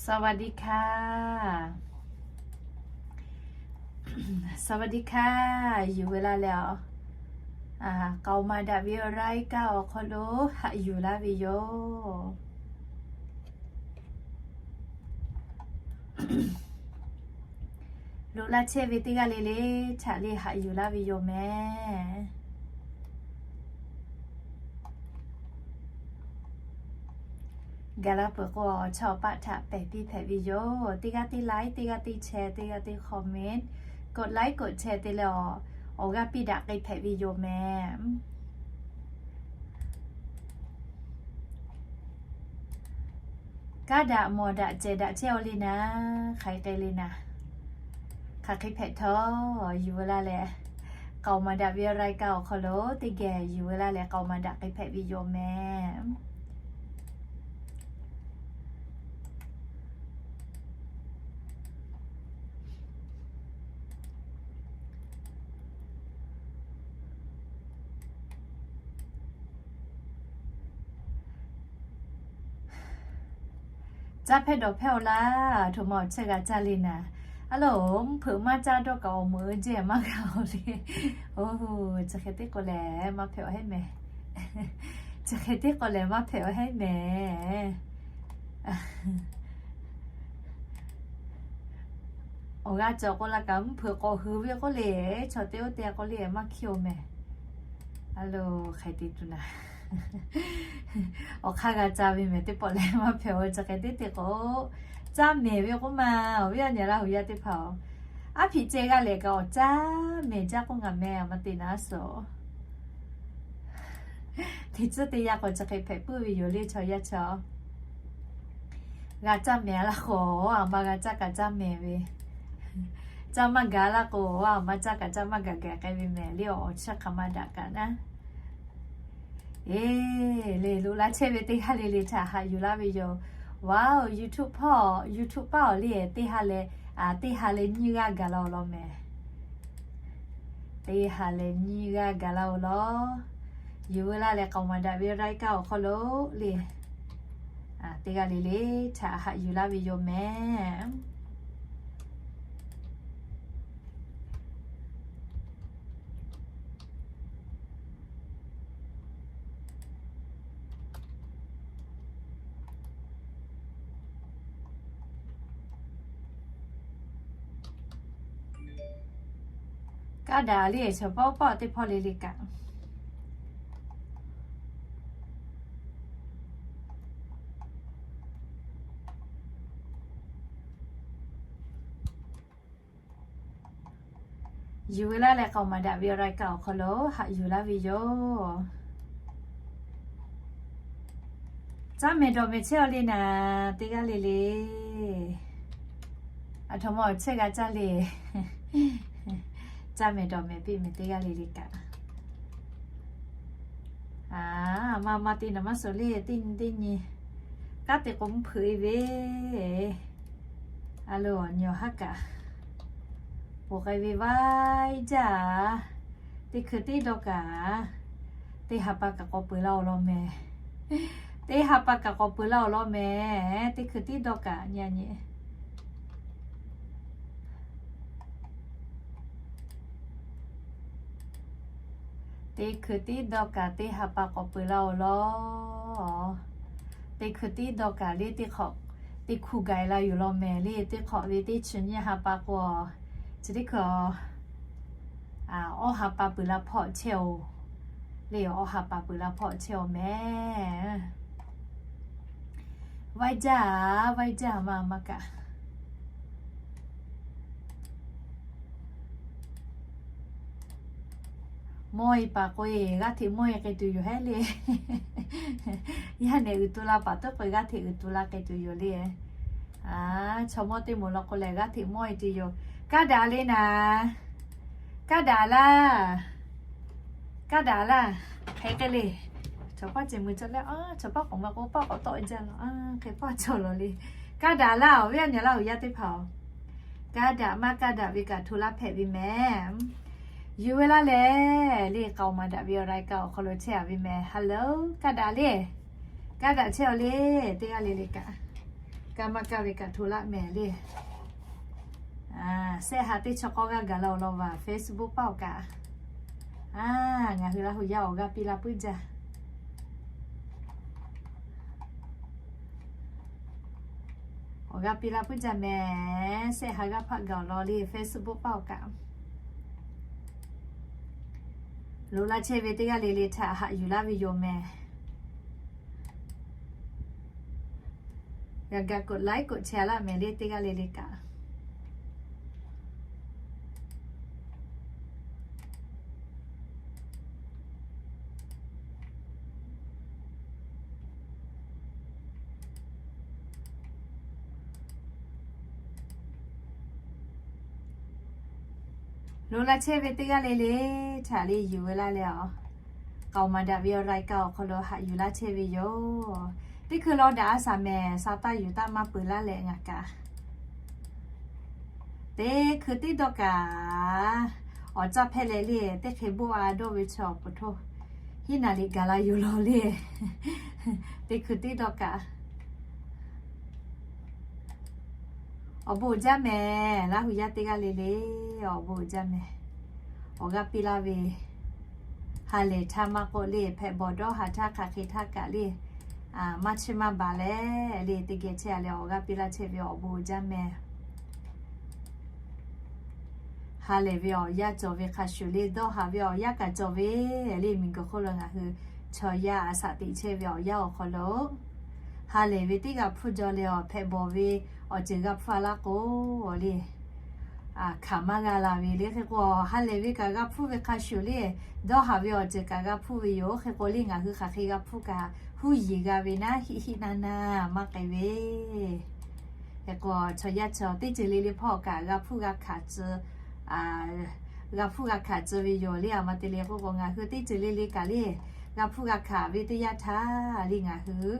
สวัสดีค่ะ สวัสดีค่ะ Yuˬ ve laˇ leh a, k'aoˍ maˍ daꞈ ve awˬ รายการ awˬ hk'aw lo haꞈ yuˬ laˇ ve yoˬ. Loꞈ la chehˇ ve teˇ g'aˇ le le htaꞈ le haꞈ yuˬ laˇ ve yoˬ mehˍ. Gaˬ la peuˬ k'o, chaw paˆ htaꞈ pehˬ piˇ hpehꞈ ve yoˬ. Teˇ g'aˇ teˇ like, teˇ g'aˇ teˇ share, teˇ g'aˇ teˇ comment, กดไลค์ กดแชร์ te leh awˬ, awˬ g'aˇ piˇ daꞈ k'ai hpehꞈ ve yoˬ mehˍ. Kaˇ daꞈ mawˬ daꞈ cehˬ daꞈ chehˇ aw le naˍ, hk'aˬ hk'e le naˍ, hk'aˬ hk'e hpehꞈ htawˇ, yuˬ ve laˇ leh, k'aoˍ maˍ daꞈ ve รายการ awˬ hk'aw lo teˇ geh yuˬ ve laˇ leh k'aoˍ maˍ daꞈ k'ai hpehꞈ ve yoˬ mehˍ. Caˇ hpehˇ dawˬ hpehˇ aw laˇ, htoꞈ ma awˬ chehˇ g'a caˇ le naˍ. A loˬ, mvuhˇ hpeuꞈ maˇ caˇ dawˇ kaꞈ awˬ meuꞈ jehˇ maˇ g'a aw le. Oˬ, chi hk'e teˇ k'o lehˬ maˇ hpehꞈ awˬ heˉ mehˍ. Chi hk'e teˇ k'o lehˬ maˇ hpehꞈ awˬ heˉ mehˍ. Awˬ g'aˇ cawˬ k'o la kaꞈ mvuhˇ hpeuꞈ k'awꞈ hui ve k'oˆ le, chaw teˇ oˇ te k'oˆ le maˇ hkiˇ oˬ mehˍ. A loˬ, hk'aˬ hk'e te tuˬ naˍ. Awˬ hk'aˇ g'a caˇ ve mehˍ teˇ pawˆ lehˬ maˇ hpehꞈ oˬ. Chi hk'e teˇ te k'o, caˇ mehˍ ve k'oˆ ma, awˬ viˉ awˬ nyi Laˇ huˍ yaˇ teˇ hpaˍ-oˬ, aˉ hpiꞈ ceh g'aˇ lehˬ kaꞈ awˬ caˇ mehˍ jaˇ k'oˆ ngaˬ meh a ma te naˍ suhˍ. Teˇ tcuhˉ teˇ yanˇ k'o chi hk'e hpehꞈ puiˉ ve yoˬ le chaw yaˇ chaw. G'a caˇ mehˍ a laˇ k'o, a ma g'a caˇ kaꞈ caˇ mehˍ ve. Caˇ maˇ gaˬ laˇ k'o, a ma caˇ kaꞈ caˇ maˇ gaˬ gaˬ k'ai ve mehˍ le awˬ chi hk'aˬ ma daꞈ kaꞈ naˉ. Eˬ, le loꞈ la chehˇ ve teˇ g'aˇ le le htaꞈ haꞈ yuˬ laˇ ve yoˬ. Wow, YouTube hpawˇ, YouTube paˇ awˬ le teˇ ha leh, teˇ ha leh nyiˇ g'aˇ gaˬ la awˬ lawn mehˍ. Teˇ ha leh nyiˇ g'aˇ gaˬ la awˬ lawn. Yuˬ ve laˇ leh k'aoˍ maˍ daꞈ ve รายการ awˬ hk'aw lo le, teˇ g'aˇ le le htaꞈ haꞈ yuˬ laˇ ve yoˬ mehˍ. Kaˇ daꞈ le chaw paˆ paˆ teˇ hpawˇ le le kaꞈ. Yuˬ ve laˇ leh k'aoˍ maˍ daꞈ ve รายการ awˬ hk'aw lo haꞈ yuˬ laˇ ve yoˬ. Caˇ mehˍ dawˬ mehˍ chehˇ aw le naˍ, teˇ g'aˇ le le. Aˬ htoꞈ ma awˬ chehˇ g'a caˇ le. Caˇ mehˍ dawˬ mehˍ piˇ mehˍ teˇ g'aˇ le le kaꞈ. A, maˇ maˇ te naˍ maˇ suhˍ le, teˇ nyi teˇ nyi. Kanˉ te k'o mvuhˇ hpeuꞈ e ve. A loˬ, awˬ nyi awˬ haˉ kaꞈ poˬ k'ai ve vaiˇ jaˇ. Teˇ hkui tiˉ dawˇ kaꞈ, teˇ ha pa kaꞈ k'awꞈ peuˬ laˇ awˬ lawn mehˍ. Teˇ ha pa kaꞈ k'awꞈ peuˬ laˇ awˬ lawn mehˍ. Teˇ hkui tiˉ dawˇ kaꞈ nyi a nyi. Teˇ hkui tiˉ dawˇ kaꞈ teˇ ha pa k'awꞈ peuˬ laˇ awˬ lawn. Teˇ hkui tiˉ dawˇ kaꞈ le teˇ hk'awꞈ, teˇ hkuˇ gaˬ la yuˬ lawn mehˍ le teˇ hk'awꞈ ve teˇ chi nyiˇ ha pa k'o, chi teˇ hkui awˬ ha pa peuˬ la hpawˇ chehˇ oˬ. Le awˬ ha pa peuˬ la hpawˇ chehˇ oˬ mehˍ. Vaiˇ jaˇ, vaiˇ jaˇ maˇ maˇ kaꞈ. Mawˇ e paˍ k'o e g'aˇ hteꞈ mawˇ e k'ai tuˬ yoˬ hehˉ le. Yaˇ nehˬ uiˍ tu la paˍ tuˉ k'o e g'aˇ hteꞈ uiˍ tu la k'ai tuˬ yoˬ le. A, chaw mawˇ teˇ moˍ law k'o lehˬ g'aˇ hteꞈ mawˇ e tuˬ yoˬ. Kaˇ daꞈ le naˍ. Kaˇ daꞈ laˇ. Kaˇ daꞈ laˇ. Hk'e k'ai le. Chaw paˆ ceh mui cawˬ leh, a, chaw paˆ k'awꞈ ma k'o paˆ k'awꞈ tawˆ jaˇ la. A, hk'e paˆ cawˬ lawˬ le. Kaˇ daꞈ laˇ, awˬ viˉ awˬ nyi Laˇ huˍ yaˇ teˇ hpaˍ-oˬ. Kaˇ daꞈ maˇ kaˇ daꞈ ve kaꞈ hto laˇ hpehꞈ ve mehˍ. Yuˬ ve laˇ lehˬ, le k'aoˍ maˍ daꞈ ve awˬ รายการ awˬ hk'aw lo chehˇ a ve mehˍ. Hello, kaˇ daꞈ le. Kaˇ daꞈ chehˇ aw le, teˇ g'aˇ le le kaꞈ. G'a maˇ kaˇ ve kaꞈ hto laˆ mehˍ le. Shehˆ ha teˇ chaw k'awˇ g'aˇ gaˬ la awˬ lawn vaˬ Facebook paˆ awˬ kaꞈ. Ngaˬ hui Laˇ hu yaˇ awˬ g'aˇ piˇ la puiˉ jaˇ. Awˬ g'aˇ piˇ la puiˉ jaˇ mehˍ. Shehˆ ha g'aˇ hpaˆ gaˬ awˬ lawn le Facebook paˆ awˬ kaꞈ. Loꞈ la chehˇ ve teˇ g'aˇ le le htaꞈ haꞈ yuˬ laˇ ve yoˬ mehˍ. G'a ga กดไลค์ กดแชร์ laˇ mehˍ le teˇ g'aˇ le le kaꞈ. Loꞈ la chehˇ ve teˇ g'aˇ le le htaꞈ le yuˬ ve laˇ leh a, k'aoˍ maˍ daꞈ ve awˬ รายการ awˬ hk'aw lo haꞈ yuˬ laˇ chehˇ ve yoˬ. Teˇ hkui law daꞈ a shaˍ mehˍ, sha taˇ yuˬ taˇ maˇ peuˬ laˇ leh ngaˬ kaꞈ. Teˇ hkui teˇ dawˇ kaꞈ, awˬ caˇ hpehˇ leh le, teˇ hk'e boˆ a dawˇ ve chaw awˬ pon htoˇ, hiˉ naˍ riˍ gaˬ la yoˬ law le. Teˇ hkui teˇ dawˇ kaꞈ. Awˬ bon uiˍ jaˇ mehˍ, Laˇ hu yaˇ teˇ g'aˇ le le, awˬ bon uiˍ jaˇ mehˍ. Awˬ g'aˇ piˇ laˇ ve, ha lehˬ htaˇ maˇ k'oˆ le, hpehꞈ bawˬ dawˇ haˍ htaˇ hk'aˬ hk'e htaˇ kaꞈ le, maˇ chiˇ maˇ baˬ leh le, teˇ geh chehˇ a leh awˬ g'aˇ piˇ laˇ chehˇ ve awˬ bon uiˍ jaˇ mehˍ. Ha lehˬ ve awˬ yanˇ cawˬ ve hk'a shuˍ le, dawˇ haˍ ve awˬ yanˇ kaꞈ cawˬ ve le, miˬguiˬ hk'oˆ lo ngaˬ hui chaw yaˇ a shaꞈ teꞈ chehˇ ve awˬ yanˇ awˬ hk'aw lo, ha lehˬ ve teˇ g'aˇ hpfuhˇ jaw leh awˬ hpehꞈ bawˬ ve awˬ ceuˬ g'a hpfuhˇ a laˇ k'o le, hkanˍ maˇ g'a la ve le. Hk'e k'o, ha lehˬ ve kaꞈ g'a hpfuhˇ ve hk'a shuˍ le, dawˇ haˍ ve awˬ ceuˬ kaꞈ g'a hpuˇ ve yoˬ. Hk'e k'o le, ngaˬ hui hk'aˬ hk'e g'a hpuˇ kaꞈ, huˉ yeˬ g'a ve naˉ hiˆ hiˆ naˇ naˇ maˇ k'ai ve. Hk'e k'o, chaw yaˇ chaw teˇ ceuˬ le le hpawˇ kaꞈ g'a hpuˇ g'a hkanˍ tcuh, g'a hpuˇ g'a hkanˍ tcuh ve yoˬ le. A ma te le k'oˆ k'o, ngaˬ hui teˇ ceuˬ le le kaꞈ le, g'a hpuˇ g'a hkanˍ ve teˇ yanˇ htaˇ le, ngaˬ hui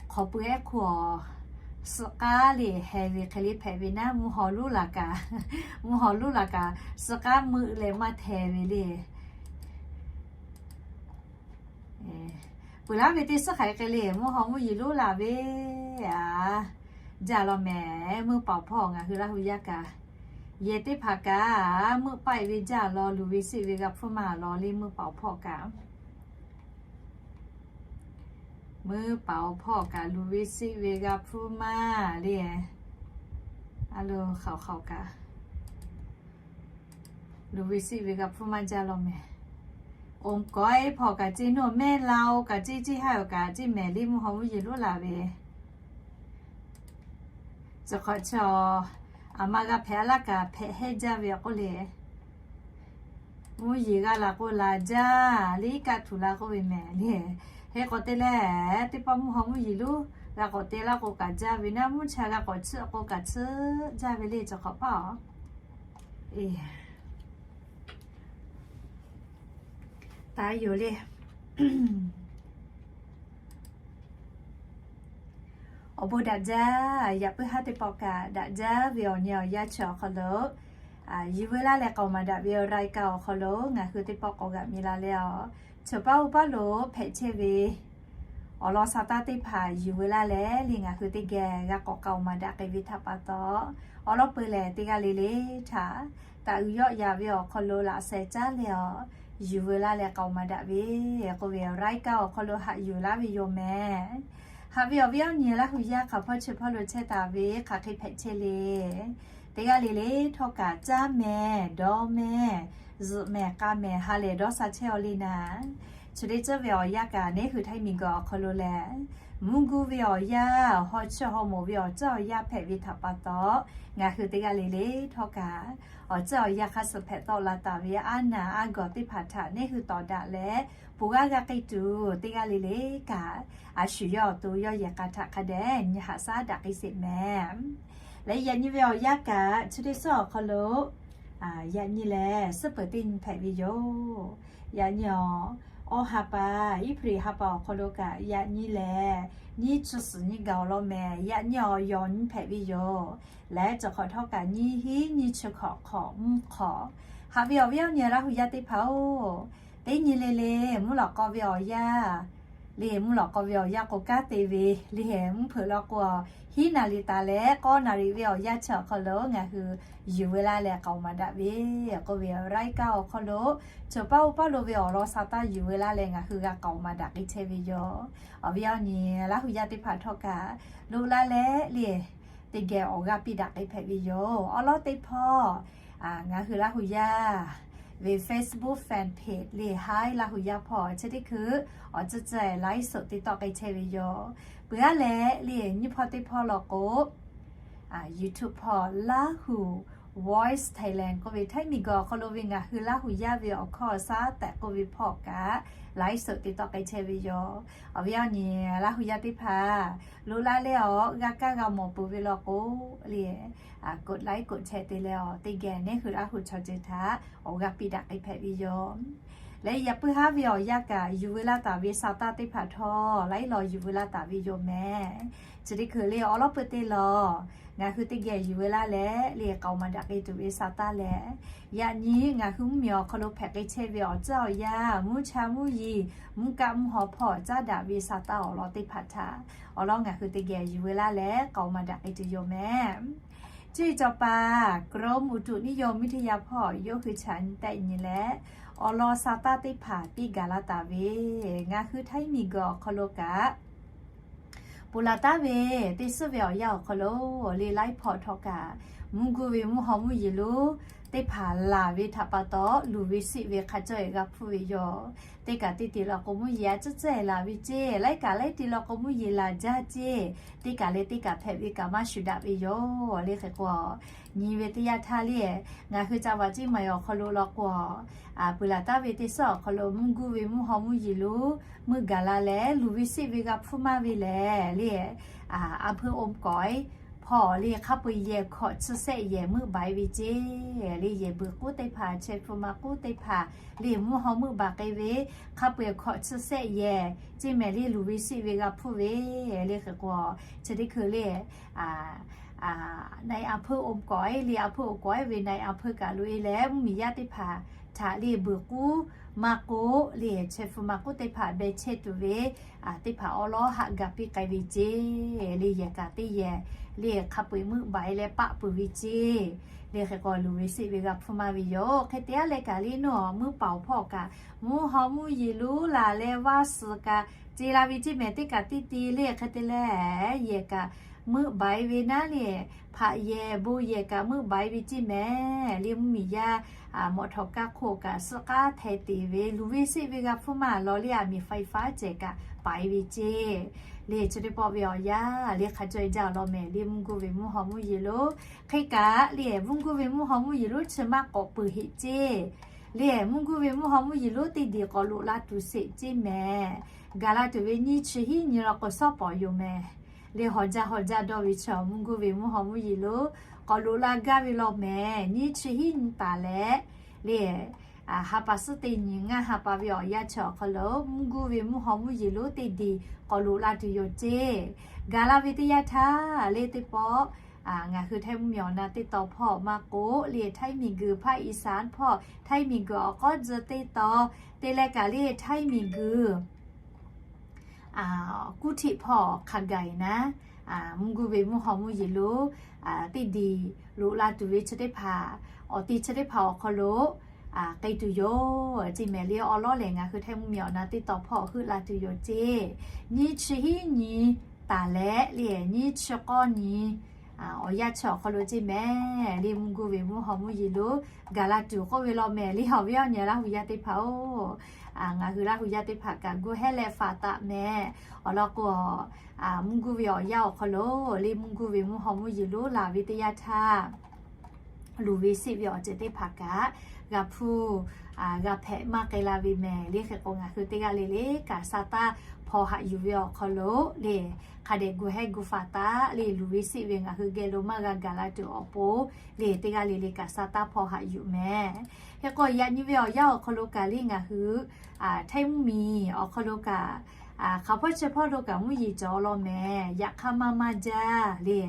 hk'aw pui ehˉ hk'oˆ awˬ suhˆ k'aˉ le heh ve hk'e le hpehꞈ ve naˉ, mvuhˇ haw lonˉ laˬ kaꞈ, mvuhˇ haw lonˉ laˬ kaꞈ, suhˆ k'aˉ meuˆ leh maˇ hteh ve le. Peuˬ laˉ ve teˇ suhˉ hk'aˬ hk'e le, mvuhˇ haw mvuhˇ yeˬ lonˉ laˬ ve a, jaˇ law mehˍ. Meuˇ paoˍ hpawˇ ngaˬ hui Laˇ hu yaˇ kaꞈ, yehˬ teˇ hpaˍ kaꞈ, meuˆ paˆ ve jaˇ law, luˬ ve siˆ ve g'a hpfuhˇ maˇ law le, meuˇ paoˍ hpawˇ kaꞈ. Meuˇ paoˍ hpawˇ kaꞈ luˬ ve siˆ ve g'a hpfuhˇ maˇ le. A lo hk'aoˍ hk'aoˍ kaꞈ, luˬ ve siˆ ve g'a hpfuhˇ maˇ jaˇ law mehˍ. Oˬ kawehˉ hpawˇ kaꞈ ceˇ, nuˇ mehˆ la-o kaꞈ ceˇ, ceˇ haˉ-oˬ kaꞈ ceˇ mehˍ le, mvuhˇ haw mvuhˇ yeˬ lonˉ laˬ ve. Chi hk'awꞈ chaw, aˬ ma g'a hpehꞈ a laˇ kaꞈ hpehꞈ hehˉ jaˇ ve k'oˆ le. Mvuhˇ yeˬ g'a laˬ k'o laˬ jaˇ le, iˉ kaˆ htuꞈ la k'oˆ ve mehˍ le. Hk'e k'awꞈ te leh, teˇ pawˆ mvuhˇ haw mvuhˇ yeˬ lonˉ g'a k'awꞈ te laˇ k'o kaꞈ jaˇ ve naˉ, mvuhˇ cha g'a k'awꞈ tsuhˆ k'o kaꞈ tsuhˆ jaˇ ve le, chi hk'awꞈ paˇ-oˬ. Taˍ yoˬ le. Awˬ bon daꞈ jaˇ. Yaꞈ puiˉ haˉ teˇ pawˆ kaꞈ daꞈ jaˇ ve awˬ nyi awˬ yanˇ chi awˬ hk'aw lo, yuˬ veu laˇ leh k'aoˍ maˍ daꞈ ve รายการ awˬ hk'aw lo ngaˬ hui teˇ pawˆ k'awꞈ g'aꞈ mi la leh a, chaw paˉ uˉ paˉ lo hpehꞈ chehˇ ve awˬ lawn sha taˇ teˇ hpaˍ yuˬ veu laˇ leh le, ngaˬ hui teˇ geh g'a k'awꞈ k'aoˍ maˍ daꞈ k'ai ve htaꞈ pa taw, awˬ lawn peu leh teˇ g'aˇ le le htaꞈ taꞈ uiˍ yawˆ yan ve awˬ hk'aw lo laꞈ sheh caˉ leh a, yuˬ veu laˇ leh k'aoˍ maˍ daꞈ ve k'oˆ ve รายการ awˬ hk'aw lo haꞈ yuˬ laˇ ve yoˬ mehˍ. Haꞈ ve awˬ viˉ awˬ nyi Laˇ hu yaˇ hk'aˬ hpawˇ chi hpawˇ lo chehˇ taˍ ve hk'aˬ hk'e hpehꞈ chehˇ le, teˇ g'aˇ le le htawˇ kaꞈ caˇ mehˍ, dawˇ mehˍ, zuhꞈ mehˍ, k'a mehˍ, ha lehˬ dawˇ sha chehˇ-aw le naˍ. Chi teˇ ceuˬ ve awˬ yanˇ kaꞈ neˉ hui Htaiˇ miˬguiˬ awˬ hk'aw lo leh, mvuhˇ guˇ ve awˬ yanˇ, haw chiˇ haw mawˬ ve awˬ ceuˬ awˬ yanˇ hpehꞈ ve htaꞈ pa taw, ngaˬ hui teˇ g'aˇ le le htawˇ kaꞈ, awˬ ceuˬ awˬ yanˇ hk'a suhˍ hpehꞈ tawˆ la taˍ ve aˉ naˍ aˉ gawˬ teˇ hpaˍ htaꞈ neˉ hui tawˍ daꞈ leh, pon g'aˇ g'a k'ai tuˬ teˇ g'aˇ le le kaꞈ, a shu yawˇ awˬ to yawˇ yehˬ k'a htaꞈ hk'a dehꞈ nyi haꞈ shaˉ daꞈ k'ai sheˍ mehˍ. Leh yaꞈ nyi ve awˬ yanˇ kaꞈ chi teˇ suhˉ awˬ hk'aw lo, yaꞈ nyi lehˬ suhˉ peuˬ teˇ nyi hpehꞈ ve yoˬ. Yaꞈ nyi awˬ, awˬ ha pa, April ha pa awˬ hk'aw lo kaꞈ yaꞈ nyi lehˬ nyiˇ chi suhˍ nyi gaˬ awˬ lawn mehˍ. Yaꞈ nyi awˬ yawˬ nyi hpehꞈ ve yoˬ. Leh cawˬ hk'awꞈ htawˇ kaꞈ nyiˇ hinˉ nyiˇ chi hkawꞈ hk'awꞈ mvuhˇ hk'awꞈ. Haꞈ ve awˬ viˉ awˬ nyi Laˇ hu yaˇ teˇ hpaˍ-oˬ, teˇ nyi le le mvuhˇ lawꞈ k'aw ve awˬ yanˇ le mvuhˇ lawꞈ k'aw ve awˬ yanˇ k'o kanˉ te ve le, mvuhˇ hpeuꞈ law k'o hiˉ naˍ riˍ taˍ leh k'awˇ naˍ riˍ ve awˬ yanˇ chi awˬ hk'aw lo ngaˬ hui yuˬ ve laˇ leh k'aoˍ maˍ daꞈ ve k'oˆ ve รายการ awˬ hk'aw lo, chaw paˇ oˇ paˇ lo ve awˬ lawn sa taˇ yuˬ ve laˇ leh ngaˬ hui g'a k'aoˍ maˍ daꞈ k'ai chehˇ ve yoˬ. Awˬ viˉ awˬ nyi Laˇ hu yaˇ teˇ hpaˍ htawˇ kaꞈ, loꞈ la leh le teˇ geh awˬ g'aˇ piˇ daꞈ k'ai hpehꞈ ve yoˬ. Awˬ lawn teˇ hpawˇ ngaˬ hui Laˇ hu yaˇ ve Facebook fan page le Hi Laˇ hu yaˇ hpawˇ chi teˇ hkui awˬ tcuhˇ tcuhˇ ไลฟ์สด te tawˆ k'ai chehˇ ve yoˬ. Peuˬ aˉ leh le nyiˇ hpawˇ teˇ hpawˇ law k'o, YouTube hpawˇ Lahu Voice Thailand k'oˆ ve Htaiˇ miˬguiˬ awˬ hk'aw lo ve ngaˬ hui Laˇ hu yaˇ ve awˬ hkawˇ awˬ shaˉ tehꞈ k'oˆ ve hpawˇ kaꞈ ไลฟ์สด te tawˆ k'ai chehˇ ve yoˬ. Awˬ viˉ awˬ nyi Laˇ hu yaˇ teˇ hpaˍ, loꞈ la leh awˬ g'a kaˇ g'a mawˬ peuˬ ve law k'o le, กดไลค์ กดแชร์ te leh awˬ teˇ geh neˉ hui Laˇ hu chaw ceuˬ htaꞈ awˬ g'aˇ piˇ daꞈ k'ai hpehꞈ ve yoˬ. Leh yaꞈ puiˉ haˉ ve awˬ yanˇ kaꞈ yuˬ ve laˇ taˍ ve sa taˇ teˇ hpaˍ htawˇ laiˉ law yuˬ ve laˇ taˍ ve yoˬ mehˍ. Chi teˇ hkui le awˬ lawn peuˬ te lawˬ, ngaˬ hui teˇ geh yuˬ ve laˇ leh le k'aoˍ maˍ daꞈ k'ai tuˬ ve sa taˇ lehˬ, yaꞈ nyi ngaˬ hui mvuhˇmiˬ awˬ hk'aw lo hpehꞈ k'ai chehˇ ve awˬ tcuhˉ awˬ yanˇ, mvuhˇ cha mvuhˇ yeˬ, mvuhˇ kaˆ mvuhˇ haw hpawˇ caˉ daꞈ ve sa taˇ awˬ lawn teˇ hpaˍ htaꞈ awˬ lawn ngaˬ hui teˇ geh yuˬ ve laˇ leh k'aoˍ maˍ daꞈ k'ai tuˬ yoˬ mehˍ. Cuˇ yiˍ cawˬ paˍ กรมอุตุนิยมวิทยา hpawˇ yawˇ hui chaꞈ nyi tehˆ nyi leh, awˬ lawn sa taˇ teˇ hpaˍ piˇ gaˬ la taˍ ve, ngaˬ hui Htaiˇ miˬguiˬ awˬ hk'aw lo kaꞈ, ponˬ laˬ taˉ ve teˇ suhˉ ve awˬ yanˇ awˬ hk'aw lo le laiˉ hpawˇ htawˇ kaꞈ, mvuhˇ guˇ ve mvuhˇ haw mvuhˇ yeˬ lonˉ teˇ hpaˍ laˬ ve htaꞈ pa taw, luˬ ve siˆ ve hk'a cawˇ-e g'a hpuˇ ve yoˬ. Teˇ kaꞈ teˇ te law k'o mvuhˇ yeˬ a cehˇ cehˇ laˬ ve ceˇ, laiˉ kaꞈ laiˉ te law k'o mvuhˇ yeˬ laˬ jaˇ ceˇ, teˇ kaꞈ leh teˇ kaꞈ hpehꞈ ve kaꞈ maˇ shuˍ daꞈ ve yoˬ le. Hk'e k'o, nyi ve teˇ yanˇ htaˇ le, ngaˬ hui ca vaꞈ ceˇ maˬ awˬ hk'aw lo law k'o, ponˬ laˬ taˉ ve teˇ suhˉ awˬ hk'aw lo mvuhˇ guˇ ve mvuhˇ haw mvuhˇ yeˬ lonˉ meuˇ gaˬ la leh luˬ ve siˆ ve g'a hpuˇ maˇ ve lehˬ le, a hpeuˇ องค์กร hpawˇ le hk'a peu-eˬ yehˬ hkawꞈ chi sehˆ yehˬ meuˇ baiˍ ve ceˇ, le yehˬ beuꞈ k'uˉ teˇ hpaˍ, chehˇ hpu ma k'uˉ teˇ hpaˍ le mvuhˇ haw meuˇ baˬ k'ai ve, hk'a peu-eˬ hkawꞈ chi sehˆ yehˬ ceˇ mehˍ le luˬ ve siˆ ve g'a hpuˇ ve le. Hk'e k'o, chi teˇ hkui le na-e a hpeuˇ องค์กร le a hpeuˇ องค์กร ve na-e a hpeuˇ kaꞈ loꞈ-e leh mvuhˇmiˬ yaˇ teˇ hpaˍ htaꞈ le beuꞈ k'uˉ maˇ k'oˆ le chehˇ hpu ma k'uˉ teˇ hpaˍ beh chehˇ tuˬ ve teˇ hpaˍ awˉ lawˉ haꞈ ga piˇ k'ai ve ceˇ, le yehˬ kaꞈ teˇ yehˬ le hk'a peu-eˬ meuˇ baiˍ leh paˆ peuˬ ve ceˇ, le hk'e k'o luˬ ve siˆ ve g'a hpuˇ maˇ ve yoˬ. Hk'e te aˉ leh kaꞈ le naw meuˇ paoˍ hpawˇ kaꞈ mvuhˇ haw mvuhˇ yeˬ lonˉ laˬ leh vaˇ suhˍ kaꞈ ce la ve ceˇ mehˍ. Teˇ kaꞈ teˇ te le hk'e te leh yehˬ kaꞈ meuˇ baiˍ ve naˉ le, hpaꞈ yehˬ bon yehˬ kaꞈ meuˇ baiˍ ve ceˇ mehˍ. Le mvuhˇmiˬ yaˇ mawꞈ htawꞈ kaˇ hk'oˆ kaꞈ suhˆ k'aˉ hteh teˍ ve luˬ ve siˆ ve g'a hpuˇ maˇ lawˬ le, a miˬ ไฟฟ้า cehˬ kaꞈ paiˍ ve ceˇ. Le chi teˇ pawˆ ve awˬ yanˇ le hk'a cawˇ-e jaˇ awˬ lawn mehˍ. Le mvuhˇ guˇ ve mvuhˇ haw mvuhˇ yeˬ lonˉ hk'e kaꞈ le mvuhˇ guˇ ve mvuhˇ haw mvuhˇ yeˬ lonˉ chi maˇ k'awꞈ peuˬ heꞈ ceˇ. Le mvuhˇ guˇ ve mvuhˇ haw mvuhˇ yeˬ lonˉ teˇ diˬ k'awꞈ loꞈ la tuˬ sheˍ ceˇ mehˍ. Gaˬ la tuˬ ve nyiˇ chi hiˉ nyi law k'o shawˉ pawˍ yoˬ mehˍ. Le hawˬ jaˇ hawˬ jaˇ dawˇ ve chi mvuhˇ guˇ ve mvuhˇ haw mvuhˇ yeˬ lonˉ k'awꞈ loꞈ la gaˇ ve law mehˍ. Nyiˇ chi hiˉ nyi taˍ leh le ha pa suhˉ teˇ nyi ngaˇ ha pa ve awˬ yanˇ chi awˬ hk'aw lo mvuhˇ guˇ ve mvuhˇ haw mvuhˇ yeˬ lonˉ teˇ diˬ k'awꞈ loꞈ la tuˬ yoˬ ceˇ. Gaˬ la ve teˇ yanˇ htaˇ le teˇ pawˆ ngaˬ hui Htaiˇ mvuhˇmiˬ awˬ na teˇ taw hpawˇ maˇ k'oˆ le Htaiˇ miˬguiˬ ภาคอีสาน hpawˇ Htaiˇ miˬguiˬ awˬ k'awˉ tcuh teˇ taw te leh kaꞈ le Htaiˇ miˬguiˬ กรุงเทพ hpawˇ hk'a gaˬ-e naˉ, mvuhˇ guˇ ve mvuhˇ haw mvuhˇ yeˬ lonˉ teˇ diˬ loꞈ la tuˬ ve chi teˇ hpaˍ, awˬ te chi teˇ hpaˍ awˬ hk'aw lo k'ai tuˬ yoˬ ceˇ mehˍ. Le awˉ lawˉ lehˬ ngaˬ hui Htaiˇ mvuhˇmiˬ awˬ na teˇ taw hpawˇ heuˆ la tuˬ yoˬ ceˇ. Nyiˇ chi hiˉ nyi taˍ leh le nyiˇ chi k'awˇ nyi awˬ yanˇ chi awˬ hk'aw lo ceˇ mehˍ. Le mvuhˇ guˇ ve mvuhˇ haw mvuhˇ yeˬ lonˉ gaˬ la tuˬ k'oˆ ve law mehˍ. Le awˬ viˉ awˬ nyi Laˇ hu yaˇ teˇ hpaˍ-oˬ, ngaˬ hui Laˇ hu yaˇ teˇ hpaˍ kaꞈ gu hehˉ leh faˍ taˍ mehˍ. Awˬ lawn k'o, mvuhˇ guˇ ve awˬ yanˇ awˬ hk'aw lo le mvuhˇ guˇ ve mvuhˇ haw mvuhˇ yeˬ lonˉ laˬ ve teˇ yanˇ htaˇ luˬ ve siˆ ve awˬ ceuˬ teˇ hpaˍ kaꞈ g'a hpuˇ g'a hpehꞈ maˇ k'ai la ve mehˍ. Le hk'e k'o ngaˬ hui teˇ g'aˇ le le kaꞈ sa taˇ hpaw haꞈ yuˬ ve awˬ hk'aw lo le hk'a dehꞈ gu hehˉ gu faˍ taˍ le luˬ ve siˆ ve ngaˬ hui geh lo maˇ g'a gaˬ la tuˬ awˬ pon le teˇ g'aˇ le le kaꞈ sa taˇ hpaw haꞈ yuˬ mehˍ. Hk'e k'o yaꞈ nyi ve awˬ yanˇ awˬ hk'aw lo kaꞈ le ngaˬ hui Htaiˇ mvuhˇmiˬ awˬ hk'aw lo kaꞈ hk'aˬ hpawˇ chi hpawˇ lo kaꞈ mvuhˇ yeˬ cawˬ law mehˍ. Yaꞈ hk'aˇ maˇ maˇ jaˇ le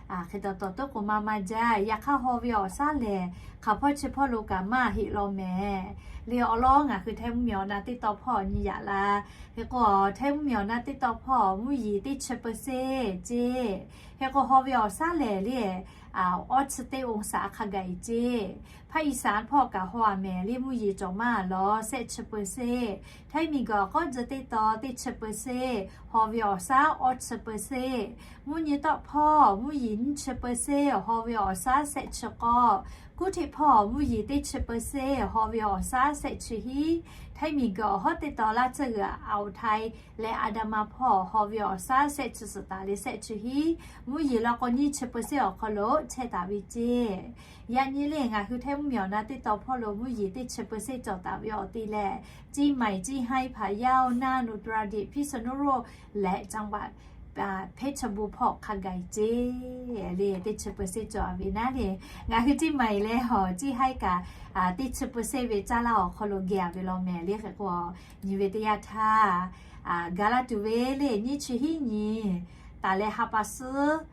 Hk'e taw taw toˉ k'o maˇ maˇ jaˇ. Yaꞈ hk'aˇ haw ve awˬ shaˉ lehˬ, hk'aˬ hpawˇ chi hpawˇ lo kaꞈ maˇ heˆ law mehˍ. Le awˬ lawn ngaˬ hui Htaiˇ mvuhˇmiˬ awˬ na teˇ tawn hpawˇ nyi yaꞈ la. Hk'e k'o Htaiˇ mvuhˇmiˬ awˬ na teˇ tawn hpawˇ mvuhˇ yeˬ teˇ chi เปอร์เซ็นต์ ceˇ. Hk'e k'o haw ve awˬ shaˉ lehˬ le, awˇ chi teˇ องศา hk'a gaˬ ceˇ. Hpaˇ Iˉsaˍ hpawˇ kaꞈ haw a mehˍ le, mvuhˇ yeˬ cawˬ maˇ lawˬ, shehˆ chi เปอร์เซ็นต์. Htaiˇ miˬguiˬ awˬ k'awˉ tcuh teˇ tawn teˇ chi เปอร์เซ็นต์, haw ve awˬ shaˉ awˇ chi เปอร์เซ็นต์. Mvuhˇ nyi tawˆ hpawˇ mvuhˇ yeˬ nyiˇ chi เปอร์เซ็นต์, haw ve awˬ shaˉ shehˆ chi k'awˇ. Kuˇ hteꞈ hpawˇ mvuhˇ yeˬ teˇ chi เปอร์เซ็นต์, haw ve awˬ shaˉ shehˆ chi hiˉ. Htaiˇ miˬguiˬ awˬ hawˉ teˇ tawn laˇ tcuhˇ g'uiˬ อ่าวไทย leh อันดามัน hpawˇ haw ve awˬ shaˉ shehˆ chi suhˍ taˍ leh shehˆ chi hiˉ. Mvuhˇ yeˬ law k'o nyiˇ chi เปอร์เซ็นต์ awˬ hk'aw lo chehˇ taˍ ve ceˇ. Yaꞈ nyi le ngaˬ hui Htaiˇ mvuhˇmiˬ awˬ na teˇ tawn hpawˇ lo mvuhˇ yeˬ teˇ chi เปอร์เซ็นต์ cawˬ taˍ ve awˬ te leh, Ciˇ maiˍ, Ciˇ haiˇ, Hpaˍ yaˇ, Naˇ, Nuˇ, Tawˇ raˇ diꞈ, Hpiˇ suhˍ nuˇ roˆ leh Caˇ baꞈ Hpeˇ chi bon hpawˇ hk'a gaˬ ceˇ. Le teˇ chi เปอร์เซ็นต์ cawˬ a ve naˉ le, ngaˬ hui Ciˇ maiˍ leh hawˬ Ciˇ haiˇ kaꞈ teˇ chi เปอร์เซ็นต์ ve caˇ laˇ awˬ hk'aw lo geh a ve law mehˍ. Le hk'e k'o nyi ve teˇ yanˇ htaˇ ga laˇ tuˬ ve le nyiˇ chi hiˉ nyi taˍ leh ha pa suhˉ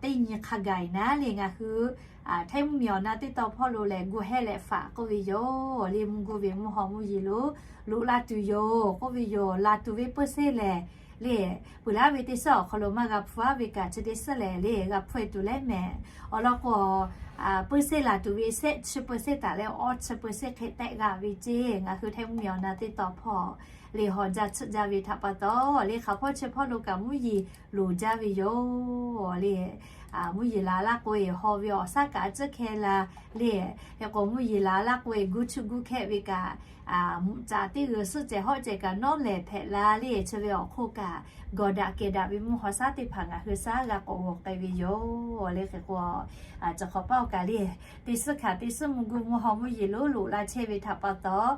teˇ nyi hk'a gaˬ naˉ le ngaˬ hui Htaiˇ mvuhˇmiˬ awˬ na teˇ tawn hpawˇ lo lehˬ gu hehˇ leh faꞈ k'oˆ ve yoˬ. Le mvuhˇ gu ve mvuhˇ haw mvuhˇ yeˬ lo loꞈ la tuˬ yoˬ k'oˆ ve yoˬ. Laˬ tuˬ ve เปอร์เซ็นต์ lehˬ le, peuˬ laˇ ve teˇ suhˉ awˬ hk'aw lo maˇ g'a hpfuhˇ a ve kaꞈ chi teˇ suhˉ lehˬ le g'a hpfuhˇ e tuˬ leh mehˍ. Awˬ lawn k'o เปอร์เซ็นต์ laˬ tuˬ ve shehˆ chi เปอร์เซ็นต์ taˍ leh awˇ chi เปอร์เซ็นต์ hk'e tehˆ g'a ve ceˇ. Ngaˬ hui Htaiˇ mvuhˇmiˬ awˬ na teˇ tawn hpawˇ le hawˬ jaˇ tsuhˆ jaˇ ve htaꞈ pa taw le hk'aˬ hpawˇ chi hpawˇ lo kaꞈ mvuhˇ yeˬ loˍ jaˇ ve yoˬ. Le mvuhˇ yeˬ laˬ laˇ k'o e haw ve awˬ shaˉ kaꞈ tcuhˉ hkeh la le, hk'e k'o mvuhˇ yeˬ laˬ laˇ k'o e gu tsuhˆ gu hkeh ve kaꞈ mvuhꞈ caꞈ teˇ g'uiˬ suhˆ cehˬ hawˆ cehˬ kaꞈ nawˉ lehˬ hpehꞈ la le chi ve awˬ hk'oˆ kaꞈ gawˬ daꞈ kehˬ daꞈ ve mvuhˇ haw shaˉ teˇ hpaˍ ngaˬ hui shaˉ g'a k'awꞈ g'awˬ k'ai ve yoˬ. Le hk'e k'o chi hk'awꞈ paˆ awˬ kaˬ le teˇ suhˉ hkanˍ teˇ suhˉ mvuhˇ gu mvuhˇ haw mvuhˇ yeˬ lo loꞈ la chehˇ ve htaꞈ pa taw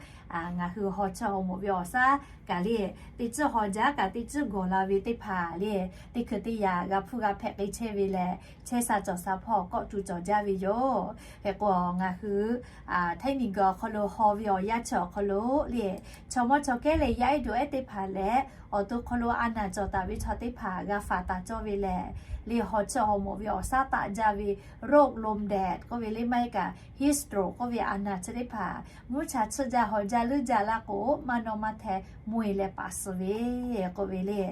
ngaˬ hui haw chi haw mawꞈ ve awˬ shaˉ kaꞈ le teˇ ceuˬ haw jaˇ kaꞈ teˇ ceuˬ gawˬ la ve teˇ hpaˍ le teˇ hkui teˇ yaꞈ g'a hpuˇ g'a hpehꞈ k'ai chehˇ ve leh chehˇ sha cawˬ sha hpawˇ kawˆ tu cawˬ jaˇ ve yoˬ. Hk'e k'o ngaˬ hui Htaiˇ miˬguiˬ awˬ hk'aw lo haw ve awˬ yanˇ chi awˬ hk'aw lo le chaw mawˇ chaw kehˉ leh yaˇ ehˉ dawˬ ehˉ teˇ hpaˍ leh awˬ to hk'aw lo a naˍ cawˬ taˍ ve chaw teˇ hpaˍ g'a faˍ taˍ cawˇ ve lehˬ le haw chi haw mawꞈ ve awˬ shaˉ taˆ jaˇ ve โรคลมแดด k'oˆ ve le maˇ heˆ kaꞈ heat stroke k'oˆ ve a naˍ chi teˇ hpaˍ mvuhˇ cha tsuhˆ jaˇ haw jaˇ leuˉ jaˇ laˇ k'o maˇ nawˇ maˇ hteh mvuh e leh paˍ suhˍ ve k'oˆ ve le.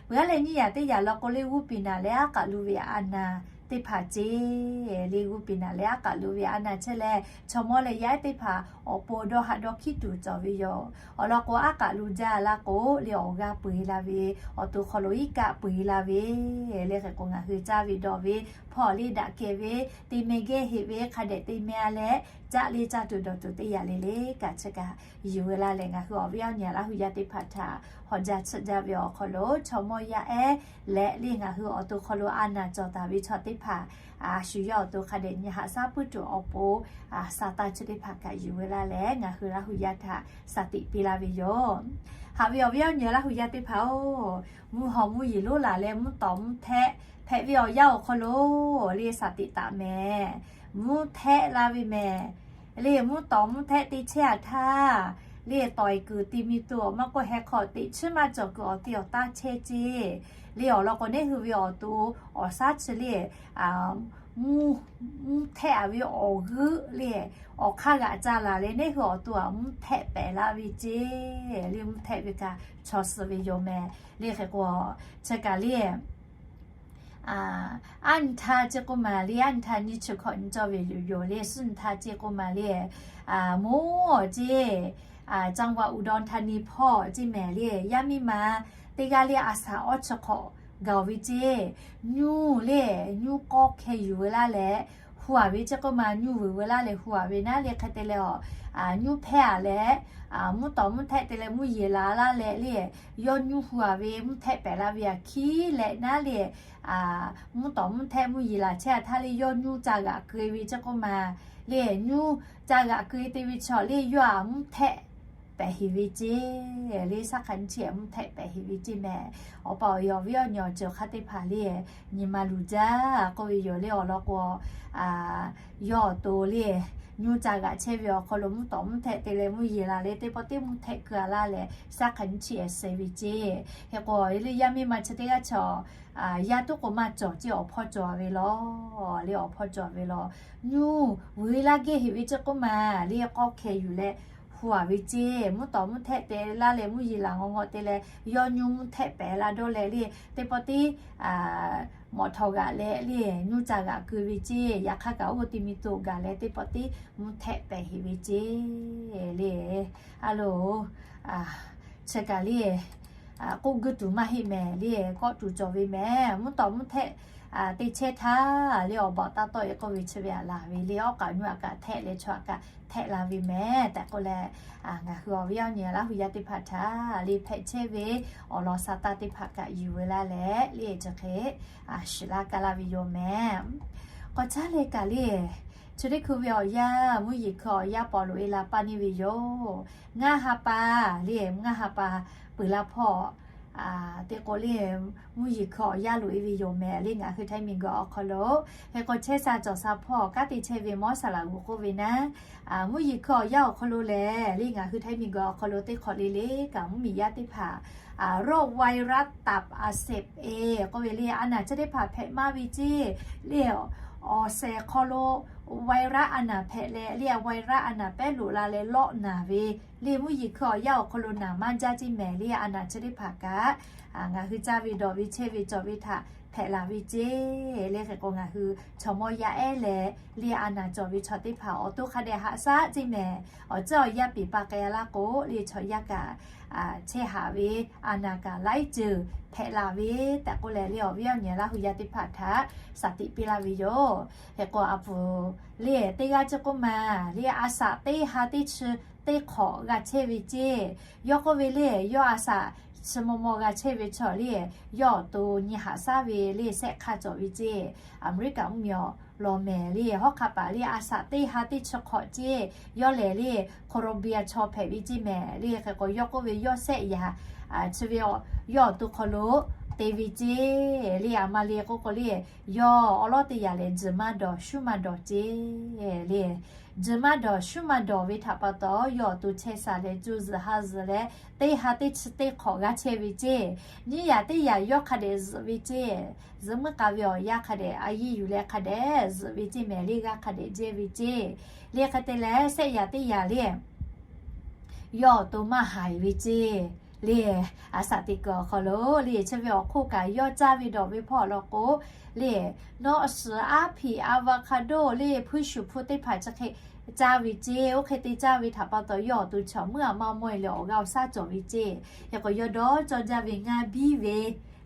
Peuˬ aˉ leh nyiˇ yaꞈ teˇ yaꞈ law k'o le g'uˇ piˍ naˍ leh aˉ k'aꞈ lu ve a naˍ teˇ hpaˍ ceˇ. Le g'uˇ piˍ naˍ leh aˉ k'aꞈ lu ve a naˍ chehˇ leh chaw mawˇ leh yaˇ ehˉ teˇ hpaˍ awˬ pon dawˇ haꞈ dawˇ hkiˉ tuˬ cawˬ ve yoˬ. Awˬ lawn k'o aˉ k'aꞈ lu jaˇ laˇ k'o le awˬ g'aˇ peu eˬ la ve, awˬ to hk'aw lo iˉ kaˆ peu eˬ la ve le hk'e k'o ngaˬ hui caˇ ve dawˬ ve hpawˇ le daꞈ kehˬ ve te meh geh heꞈ ve hk'a dehꞈ te meh a leh caˆ le caˇ tuˬ dawˬ tuˬ teˇ yaꞈ le le kaꞈ chi kaꞈ yuˬ ve laˇ leh ngaˬ hui awˬ viˉ awˬ nyi Laˇ hu yaˇ teˇ hpaˍ htaꞈ haw jaˇ tsuhˆ jaˇ ve awˬ hk'aw lo chaw mawˇ yaˇ ehˉ leh le ngaˬ hui awˬ to hk'aw lo a naˍ cawˬ taˍ ve chaw teˇ hpaˍ a shu yawˇ awˬ to hk'a dehꞈ nyi haꞈ shaˉ puiˉ tuˬ awˬ pon sa taˇ chi teˇ hpaˍ kaꞈ yuˬ ve laˇ leh ngaˬ hui Laˇ hu yaˇ htaꞈ shaˍ tiꞈ piˇ laˇ ve yoˬ. Haꞈ ve awˬ viˉ awˬ nyi Laˇ hu yaˇ teˇ hpaˍ-oˬ, mvuhˇ haw mvuhˇ yeˬ lonˉ laˬ leh mvuhˇ tawˍ mvuhˇ htehˆ hpehꞈ ve awˬ yanˇ awˬ hk'aw lo le shaˍ tiꞈ taˍ mehˍ. Mvuhˇ htehˆ la ve mehˍ. Le mvuhˇ tawˍ mvuhˇ htehˆ te chehˇ a htaˇ le tawˍ e kuiˬ ti mi tuˬ awˬ maˇ k'oˆ heh hk'aw teꞈ chiˉ maˇ cawˬ kuiˬ awˬ ti awˬ taˇ chehˇ ceˇ. Le awˬ lawn k'o neˉ hui ve awˬ to awˬ shaˉ chi le mvuhˇ htehˆ a ve awˬ g'euˆ le awˬ hk'aˇ g'aꞈ ca laˬ leh neˉ hui awˬ to a mvuhˇ htehˆ pehˍ laˇ ve ceˇ. Le mvuhˇ htehˆ ve kaꞈ chaw suh ve yoˬ mehˍ. Le hk'e k'o chi kaꞈ le aˉ nyi htaˇ ceˇ k'oˆ maˬ le, aˉ nyi htaˇ nyiˇ chi hkawꞈ nyi cawˇ ve yoˬ le. Suhˉ nyi htaˇ ceˇ k'oˆ maˬ le, moˉ ceˇ จังหวัดอุดรธานี hpawˇ ceˇ mehˍ le. Yaˇ miˇ ma teˇ g'aˇ le a shaˍ awˇ chi hk'awꞈ gaˬ ve ceˇ. Nyuˇ le, nyuˇ k'awˇ hkeh yuˬ ve laˇ leh hu a ve ceˇ k'oˆ maˬ, nyuˇ vuiˬ ve laˇ leh hu a ve naˉ le hk'e te leh awˬ nyuˇ hpehˇ a leh mvuhˇ tawˍ mvuhˇ htehˆ te leh mvuhˇ yeˬ laˬ laˇ leh le yawˇ nyuˇ hu a ve mvuhˇ htehˆ pehˍ la ve a hkiˉ leh naˉ le mvuhˇ tawˍ mvuhˇ htehˆ mvuhˇ yeˬ laˬ chehˇ a htaˇ le yawˇ nyuˇ ca g'aꞈ keu e ve ceˇ k'oˆ maˬ le. Nyuˇ ca g'aꞈ keu e te ve chaw le yawˇ a mvuhˇ htehˆ pehˬ heˍ ve ceˇ le. Saˉ hk'aˇ nyiˇ chi ehˍ mvuhˇ htehˆ pehˬ heˍ ve ceˇ mehˍ. Awˬ pa awˬ e awˬ viˉ awˬ nyi awˬ ceuˬ hk'aˇ teˇ hpaˍ le, nyi ma luˬ jaˇ k'oˆ ve yoˬ le. Awˬ lawn k'o, yawˇ awˬ to le, nyuˇ ca g'aꞈ chehˇ ve awˬ hk'aw lo mvuhˇ tawˍ mvuhˇ htehˆ te leh mvuhˇ yeˬ la leh teˇ pawˆ teˇ mvuhˇ htehˆ keu a laˇ leh, saˉ hk'aˇ nyiˇ chi ehˍ suh ve ceˇ. Hk'e k'o, le yaˇ miˇ ma chi teˇ g'aˇ chaw, yaˇ tuˉ k'o maˇ cawˬ ceˇ, awˬ hpawˇ cawˬ ve law le, awˬ hpawˇ cawˬ ve law. Nyuˇ vuiˬ laˇ gehˇ heˍ ve ceˇ k'oˆ ma le, k'awˇ hkeh yuˬ leh hu a ve ceˇ. Mvuhˇ tawˍ mvuhˇ htehˆ te laˇ leh mvuhˇ yeˬ laˬ ngaw ngaw te leh, yawˇ nyuˇ mvuhˇ htehˆ pehˬ la dawˇ leh le, teˇ pawˆ teˇ mawꞈ htawꞈ g'aꞈ leh le, nyuˇ ca g'aꞈ keu ve ceˇ. Yaꞈ hk'aˇ kaꞈ oˇ ve te mi to gaˬ leh teˇ pawˆ teˇ mvuhˇ htehˆ pehˬ heˍ ve ceˇ le. A loˬ, chi kaꞈ le, k'oˆ guˇ tuˬ maˇ heˆ mehˍ le, kawˆ tuˬ cawˬ ve mehˍ. Mvuhˇ tawˍ mvuhˇ htehˆ te chehˇ htaˇ le, awˬ baˬ taˇ tawˆ e k'oˆ ve chi ve aꞈ laˬ ve le, awˉ k'aꞈ nyuˇ aꞈ kaꞈ htehˆ leh chaw aꞈ kaꞈ htehˆ la ve mehˍ tehꞈ k'oˆ leh, ngaˬ hui awˬ viˉ awˬ nyi Laˇ hu yaˇ teˇ hpaˍ htaꞈ le hpehꞈ chehˇ ve awˬ lawn sa taˇ teˇ hpaˍ kaꞈ yuˬ ve laˇ leh le, chi hk'e shiˍ laˇ ka laˇ ve yoˬ mehˍ. K'awꞈ caˉ leh kaꞈ le, chi teˇ hkui ve awˬ yanˇ mvuhˇ yeˬ hkui awˬ yanˇ paw loꞈ e la paˇ neˇ ve yoˬ. Ngaˇ ha pa le, ngaˇ ha pa peuˬ la hpawˇ te k'o le, mvuhˇ yeˬ hkui awˬ yanˇ loꞈ e ve yoˬ mehˍ le. Ngaˬ hui htaiˇ miˬ guiˬ awˬ hk'aw lo hk'e k'o chehˇ sha cawˬ sha hpawˇ kanˉ te chehˇ ve mawˇ saˍ laꞈ g'uˬ k'oˆ ve naˉ, mvuhˇ yeˬ hkui awˬ yanˇ awˬ hk'aw lo lehˬ le, ngaˬ hui htaiˇ miˬ guiˬ awˬ hk'aw lo teˇ hk'awꞈ le le kaꞈ mvuhˇ miˬ yaˇ teˇ hpaˍ โรคไวรัสตับอักเสบ e k'oˆ ve le, a naˬ chi teˇ hpaˍ hpehꞈ maˇ ve ceˇ le. Awˬ shehˍ hk'aw lo virus a naˬ hpehꞈ leh le, virus a naˬ pehˉ loꞈ la leh lawˆ naˬ ve le, mvuhˇ yeˬ hkui awˬ yanˇ awˬ hk'aw lo naˬ maˇ jaˇ ceˇ mehˍ le. A naˬ chi teˇ hpaˍ kaꞈ ngaˬ hui caˇ ve dawꞈ ve chehˇ ve cawˬ ve htaꞈ hpehꞈ laˬ ve ceˇ le. Hk'e k'o ngaˬ hui chaw mawˇ yaˇ ehˉ leh le, a naˬ cawˬ ve chaw teˇ hpaˍ awˬ to hk'a dehꞈ haꞈ shaˉ ceˇ mehˍ. Awˬ ceuˬ awˬ yanˇ piˍ pa k'ai a laˇ k'o le, chaw yaˇ kaꞈ chehˇ haꞈ ve, a naˬ kaꞈ laiˉ ceuˬ hpehꞈ la ve tehꞈ k'oˆ leh le, awˬ viˉ awˬ nyi Laˇ hu yaˇ teˇ hpaˍ htaꞈ shaˍ tiꞈ piˇ laˇ ve yoˬ. Hk'e k'o a puˍ le, teˇ g'aˇ ceˇ k'oˆ ma le, a shaꞈ teˇ ha teˇ chi teˇ hk'awꞈ g'a chehˇ ve ceˇ. Yawˇ k'oˆ ve le, yawˇ a shaꞈ chi maw maw g'a chehˇ ve chaw le, yawˇ awˬ to nyi haꞈ shaˉ ve le, shehˆ hk'aˇ cawˬ ve ceˇ. Aˍmeˍriˆkaꞈ mvuhˇmiˬ awˬ lawn mehˍ le, hawˉ hk'aˇ paˍ le, a shaꞈ teˇ ha teˇ chi hk'awꞈ ceˇ. Yawˇ lehˬ le, Colombia chaw hpehꞈ ve ceˇ mehˍ le. Hk'e k'o yawˇ k'oˆ ve, yawˇ shehˆ yaꞈ chi ve yawˇ awˬ to hk'aw lo te ve ceˇ le. A ma le k'oˆ k'o le, yawˇ awˉ lawˉ teˇ yaꞈ lehˬ, tzuhꞈ maˇ dawˬ, shuˉ maˇ dawˬ ceˇ le. Tzuhꞈ maˇ dawˬ, shuˉ maˇ dawˬ ve htaꞈ pa taw, yawˇ awˬ to chehˇ sha leh co zuhꞈ ha zuhꞈ leh, teˇ ha teˇ chi teˇ hk'awꞈ g'a chehˇ ve ceˇ. Nyiˇ yaꞈ teˇ yaꞈ yawˇ hk'a dehꞈ zuhꞈ ve ceˇ. Zuhꞈ muiˉ k'a ve awˬ yanˇ hk'a dehꞈ a yiˇ yuˬ leh hk'a dehꞈ zuhꞈ ve ceˇ mehˍ le, g'aˇ hk'a dehꞈ jehˇ ve ceˇ. Le hk'e te leh shehˆ yaꞈ teˇ yaꞈ le, yawˇ awˬ to maˇ haiˬ ve ceˇ le. A shaꞈ teꞈ kuiˬ awˬ hk'aw lo le, chi ve awˬ hk'oˆ kaꞈ yawˇ caˇ ve dawˬ ve hpawˇ awˬ lawn k'o le, nawˆ shiˍ aˉ hpiꞈ avocado le, hpuiˇ shuˍ hpu teˇ hpaˍ chi hk'e caˇ ve ceˇ. Oˇ hk'e te caˇ ve htaꞈ pa taw, yawˇ awˬ to chaw meuˇ aꞈ maˇ mawˇ e leh awˬ g'aˇ awˬ shaˉ cawˬ ve ceˇ. Hk'e k'o yawˇ dawˇ cawˇ jaˇ ve ngaˇ biˇ ve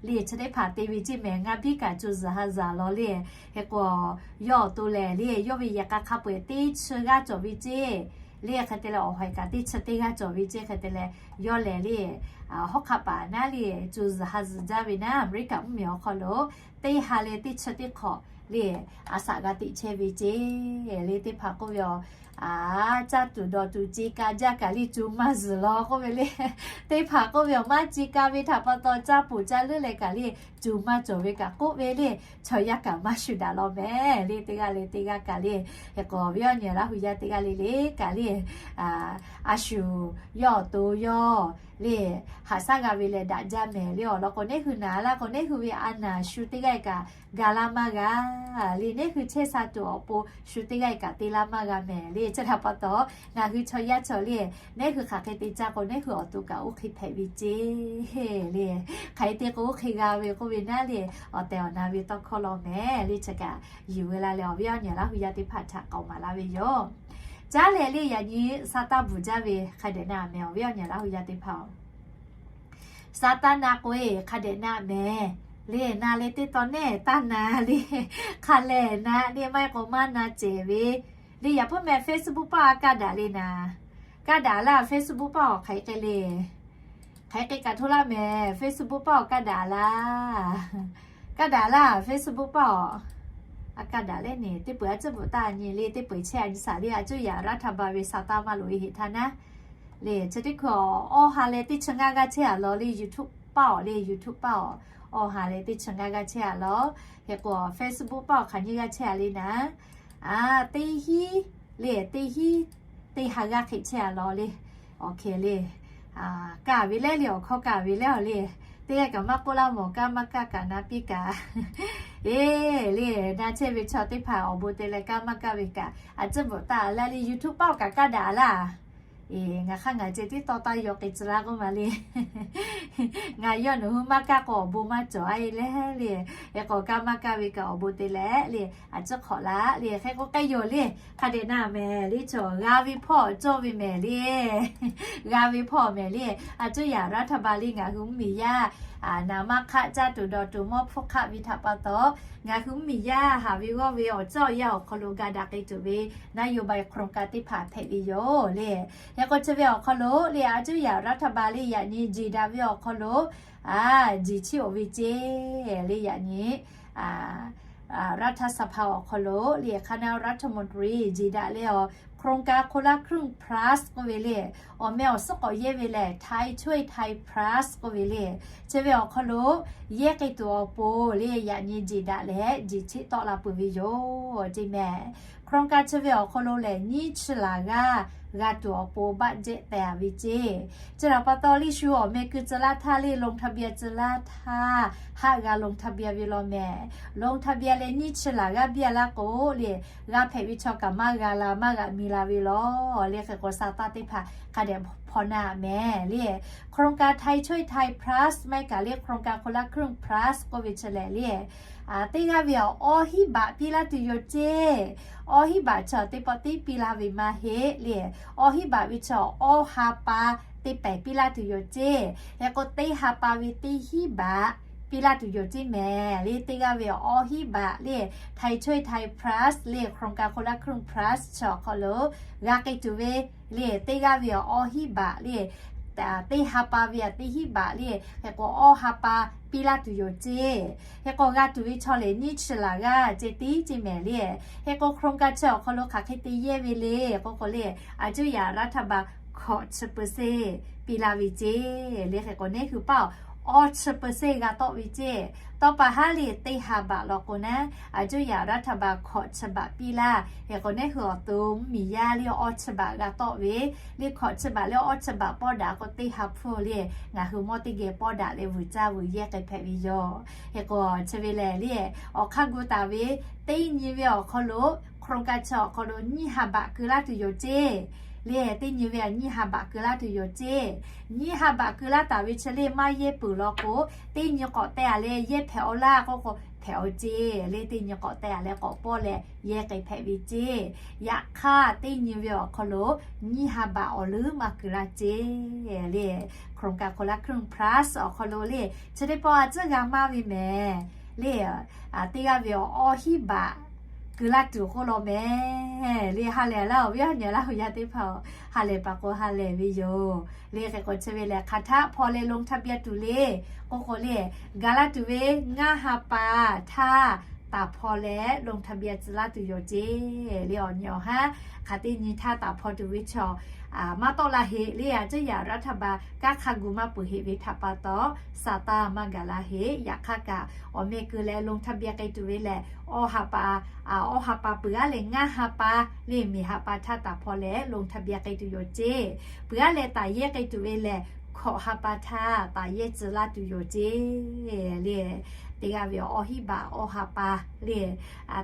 le, chi teˇ hpaˍ te ve ceˇ mehˍ. Ngaˇ biˇ kaꞈ co zuhꞈ ha zuhꞈ lawˬ le. Hk'e k'o yawˇ awˬ to lehˬ le, yawˇ ve yehˬ k'a hk'a peu-eˬ teˇ chi g'aˇ cawˬ ve ceˇ. Le hk'e te leh awˬ hawehˍ kaꞈ teˇ chi teˇ g'aˇ cawˬ ve ceˇ. Hk'e te leh yawˇ lehˬ le, hawˉ hk'aˇ paˍ naˉ le, co zuhꞈ ha zuhꞈ jaˇ ve naˉ, Aˍmeˍriˆkaꞈ mvuhˇmiˬ awˬ hk'aw lo teˇ ha leh teˇ chi teˇ hk'awꞈ le, a shaꞈ g'a teꞈ chehˇ ve ceˇ. Le teˇ hpaˍ k'oˆ ve, aˬ, caˇ tuˬ dawˬ tuˬ ce ka jaˇ kaꞈ le, co maˇ zuhˬ lawˬ k'oˆ ve le. Teˇ hpaˍ k'oˆ ve, awˬ maˇ ce ka ve htaꞈ pa taw caˇ poˬ caˇ leuˉ leh kaꞈ le, co maˇ cawˬ ve kaꞈ k'oˆ ve le. Chaw yaˇ kaꞈ maˇ shuˍ daꞈ lawˬ mehˍ le. Teˇ g'aˇ le teˇ g'aˇ kaꞈ le, hk'e k'o awˬ viˉ awˬ nyi Laˇ hu yaˇ teˇ g'aˇ le le kaꞈ le, a shuˍ yawˇ awˬ to yawˇ le, haꞈ shaˉ g'a ve leh daꞈ jaˇ mehˍ le. Awˬ lawn k'o neˇ hui naˍ laˇ k'o, neˇ hui ve a naˬ shu teˇ g'aˇ kaꞈ ga laˇ maˇ g'a le. Neˇ hui chehˇ sha tuˬ awˬ pon shu teˇ g'aˇ kaꞈ te laˇ maˇ g'a mehˍ le. Chi htaꞈ pa taw, ngaˬ hui chaw yaˇ cawˬ le, neˇ hui hk'aˬ hk'e te caˇ k'o, neˇ hui awˬ to kaꞈ oˇ hk'e hpehꞈ ve ceˇ le. Hk'aˬ hk'e te k'o oˇ hk'e g'a ve k'oˆ ve naˉ le, awˬ tehˬ awˬ na ve tawˇ hkawˇ lawˬ mehˍ le. Chi kaꞈ yuˬ ve la leh awˬ viˉ awˬ nyi Laˇ hu yaˇ teˇ hpaˍ htaꞈ k'awꞈ maˍ laˇ ve yoˬ. Caˉ leh le, yaꞈ nyi sa taˇ bvuhˬ jaˇ ve hk'a dehꞈ na mehˍ, awˬ viˉ awˬ nyi Laˇ hu yaˇ teˇ hpaˍ-oˬ. Sa taˇ na k'o e hk'a dehꞈ na mehˍ le. Na leh teˇ taw neˇ taˇ na le, hk'a lehˬ na le, maˇ heˆ k'o maˇ na cehˬ ve le. Yaꞈ puiˉ meh Facebook paˇ a kaˇ daꞈ le naˍ. Kaˇ daꞈ laˇ Facebook paˇ awˬ hk'aˬ hk'e le. Hk'aˬ hk'e kaꞈ hto laˇ mehˍ, Facebook paˇ awˬ kaˇ daꞈ laˇ. Kaˇ daꞈ laˇ Facebook paˇ awˬ. A kaˇ daꞈ leh neˇ teˇ peu-eˬ a cuˉ bvuhꞈ taˇ nyi le, teˇ peu-eˬ chehˇ a nyi shaˍ le, a cuˉ yaꞈ raˇ htaˇ ba ve sa taˇ maˇ loꞈ e heꞈ htaˇ naˉ. Le chi teˇ hkui awˬ awˇ ha leh teˇ chi ngaˇ g'aˇ chehˇ a lawˬ le, YouTube paˆ awˬ le, YouTube paˆ awˬ awˇ ha leh teˇ chi ngaˇ g'aˇ chehˇ a lawˬ. Hk'e k'o Facebook paˆ awˬ hk'aˬ nyiˇ g'aˇ chehˇ a le naˉ, teˇ hinˉ le, teˇ hinˉ teˇ ha g'aˇ hk'e chehˇ a lawˬ le. Awˬ hk'e le, kaˇ ve lehˬ le, awˬ hkawˇ kaˇ ve lehˬ awˬ le, teˇ g'aˇ kaꞈ maˇ k'oˆ laˇ mawˬ, kaˇ maˇ kaˇ kaꞈ na piˇ kaꞈ, eˬ le, na chehˇ ve chaw teˇ hpaˍ awˬ bon te leh kaˇ maˇ kaˇ ve kaꞈ a ciˉ bvuhꞈ taˍ laˇ le, YouTube paˆ awˬ kaꞈ kaˇ daꞈ laˇ. Eˬ, ngaˬ hk'aˇ ngaˬ ceh tiˉ tawˇ taˇ yaw k'ai tcuh laˇ k'oˆ ma le. Ngaˬ yawˇ nawˬ hui maˇ kaˇ k'o awˬ bon maˇ cawˬ a e lehˬ le. Hk'e k'o kaˇ maˇ kaˇ ve kaꞈ awˬ bon te leh le, a ciˉ hk'awꞈ laˇ le. Hk'e k'o k'ai yoˬ le, hk'a dehꞈ na mehˍ le, chaw g'a ve hpawˇ cawˇ ve mehˍ le. G'a ve hpawˇ mehˍ le. A ciˉ yaꞈ รัฐบาล le ngaˬ hui mvuhˇmiˬ yaˇ naˍ maˇ hk'aˆ caˇ tuˬ dawˬ tuˬ mawˇ hpfuhˇ hk'aˆ ve htaꞈ pa taw, ngaˬ hui mvuhˇmiˬ yaˇ haˍ ve g'awˇ ve awˬ cawˇ awˬ yanˇ awˬ hk'aw lo ga daꞈ k'ai tuˬ ve นโยบาย โครงการ teˇ hpaˍ hpehꞈ ve yoˬ le. Hk'e k'o chi ve awˬ hk'aw lo le, a ciˉ yaꞈ รัฐบาล le yaꞈ nyi jeˬ daꞈ ve awˬ hk'aw lo, a, jeˬ chiˇ oˬ ve ceˇ le, yaꞈ nyi รัฐสภา awˬ hk'aw lo le คณะรัฐมนตรี jeˬ daꞈ le awˬ โครงการคนละครึ่ง plus k'oˆ ve le, awˬ meh awˬ suhˉ k'awꞈ yehˇ ve lehˬ ไทยช่วยไทย plus k'oˆ ve le. Chi ve awˬ hk'aw lo yehˇ k'ai tuˬ awˬ pon le, yaꞈ nyi jeˬ daꞈ leh jeˬ chiˇ tawˆ la peuˬ ve yoˬ ceˇ mehˍ. โครงการ chi ve awˬ hk'aw lo lehˬ nyiˇ chi laˬ g'aˇ g'a tuˬ awˬ pon บัดเจ็ต tehˬ a ve ceˇ. Chi htaꞈ pa taw le, shu awˬ meh keu tcuh laˇ htaˇ le, ลงทะเบียน tcuh laˇ htaˇ haˆ g'a ลงทะเบียน ve law mehˍ. ลงทะเบียน leh nyiˇ chi laˬ g'aˇ biˇ a laˇ k'o le, g'a hpehꞈ ve chaw kaꞈ maˇ g'a la, maˇ g'a mi la ve law le. Hk'e k'o sa taˇ teˇ hpaˍ hk'a dehꞈ hpaw na mehˍ le. โครงการ ไทยช่วยไทย plus maˇ heˆ kaꞈ le, โครงการคนละครึ่ง plus k'oˆ ve chi lehˬ le, teˇ g'aˇ ve awˬ awˇ hinˉ baꞈ piˇ laˇ tuˬ yoˬ ceˇ. Awˇ hinˉ baꞈ chaw teˇ pawˆ tiˉ piˇ laˇ ve maˇ heˆ le. Awˇ hinˉ baꞈ ve chaw awˇ ha pa teˇ pehˍ piˇ laˇ tuˬ yoˬ ceˇ. Hk'e k'o teˇ ha pa ve teˇ hinˉ baꞈ piˇ laˇ tuˬ yoˬ ceˇ mehˍ le. Teˇ g'aˇ ve awˬ awˇ hinˉ baꞈ le, ไทยช่วยไทย plus le โครงการคนละครึ่ง plus chi awˬ hk'aw lo g'a k'ai tuˬ ve le, teˇ g'aˇ ve awˬ awˇ hinˉ baꞈ le, teˇ ha pa ve a teˇ hinˉ baꞈ le, hk'e k'o awˇ ha pa piˇ laˇ tuˬ yoˬ ceˇ. Hk'e k'o g'a tuˬ ve chaw lehˬ nyiˇ chi laˬ g'aˇ ceh tiˉ ceˇ mehˍ le. Hk'e k'o โครงการ chi awˬ hk'aw lo hk'aˬ hk'e te yehˇ ve le k'oˆ k'o le, a ciˉ yaꞈ รัฐบาล hkawꞈ chi เปอร์เซ็นต์ piˇ laˇ ve ceˇ le. Hk'e k'o neˇ hui paˆ awˬ awˇ chi เปอร์เซ็นต์ g'a tawˆ ve ceˇ. Tawˇ pa haˉ le teˇ ha baꞈ law k'o naˉ, a ciˉ yaꞈ รัฐบาล hkawꞈ chi baꞈ piˇ laˇ. Hk'e k'o neˇ hui awˬ to mvuhˇmiˬ yaˇ le awˇ chi baꞈ g'a tawˆ ve le, hkawꞈ chi baꞈ le awˇ chi baꞈ pawˆ daꞈ k'o teˇ ha hpfuhˇ le, ngaˬ hui mawˇ teˇ geh pawˆ daꞈ leh vuiˬ caˇ vuiˬ yehˇ k'ai hpehꞈ ve yoˬ. Hk'e k'o chi ve lehˬ le, awˬ hk'aˇ gu taˍ ve teˇ nyi ve awˬ hk'aw lo โครงการ chi awˬ hk'aw lo nyiˇ ha baꞈ keu laˇ tuˬ yoˬ ceˇ le. Teˇ nyi ve a nyiˇ ha baꞈ keu laˇ tuˬ yoˬ ceˇ. Nyiˇ ha baꞈ keu laˇ taˍ ve chi le maˇ yehˇ peuˬ law k'o, teˇ nyi k'awꞈ teh a leh yehˇ hpehꞈ aw laˇ k'oˆ k'o hpehꞈ aw ceˇ le. Teˇ nyi k'awꞈ teh a leh k'awꞈ pawˆ leh yehˇ k'ai hpehꞈ ve ceˇ. Yaꞈ hk'aˇ teˇ nyi ve awˬ hk'aw lo nyiˇ ha baꞈ awˬ leuˉ maˇ keu laˇ ceˇ le. โครงการคนละครึ่ง plus awˬ hk'aw lo le chi teˇ pawˆ a ciˉ g'a maˇ ve mehˍ le. Teˇ g'aˇ ve awˬ awˇ hinˉ baꞈ keu laˇ tuˬ k'oˆ law mehˍ le. Ha lehˬ laˇ oˬ, viˉ awˬ nyi laˇ hui yaˇ teˇ hpaˍ-oˬ, ha lehˬ paˍ k'o ha lehˬ ve yoˬ le. Hk'e k'o chi ve lehˬ hk'aˬ htaˆ hpaw leh ลงทะเบียน tuˬ le k'oˆ k'o le, gaˬ laˇ tuˬ ve ngaˇ ha pa htaˇ taˍ hpaw leh ลงทะเบียน tcuh laˇ tuˬ yoˬ ceˇ le. Awˬ nyi awˬ haˉ hk'aˬ teˇ nyi htaˇ taˍ hpaw tuˬ ve chaw maˇ tawˆ la heꞈ le. A ciˉ yaꞈ รัฐบาล kanˉ hk'a gu maˇ peuˬ heꞈ ve htaꞈ pa taw, sa taˇ maˇ gaˬ la heꞈ. Yaꞈ hk'aˇ kaꞈ awˬ meh keu leh ลงทะเบียน k'ai tuˬ ve lehˬ, awˇ ha pa, awˇ ha pa peuˬ aˉ leh ngaˇ ha pa le, miˬ ha pa htaˇ taˍ hpaw leh ลงทะเบียน k'ai tuˬ yoˬ ceˇ. Peuˬ aˉ leh taˍ yehˇ k'ai tuˬ ve lehˬ, hkawꞈ ha pa htaˇ taˍ yehˇ tcuh laˇ tuˬ yoˬ ceˇ le. Teˇ g'aˇ ve awˬ awˇ hinˉ baꞈ awˇ ha pa le,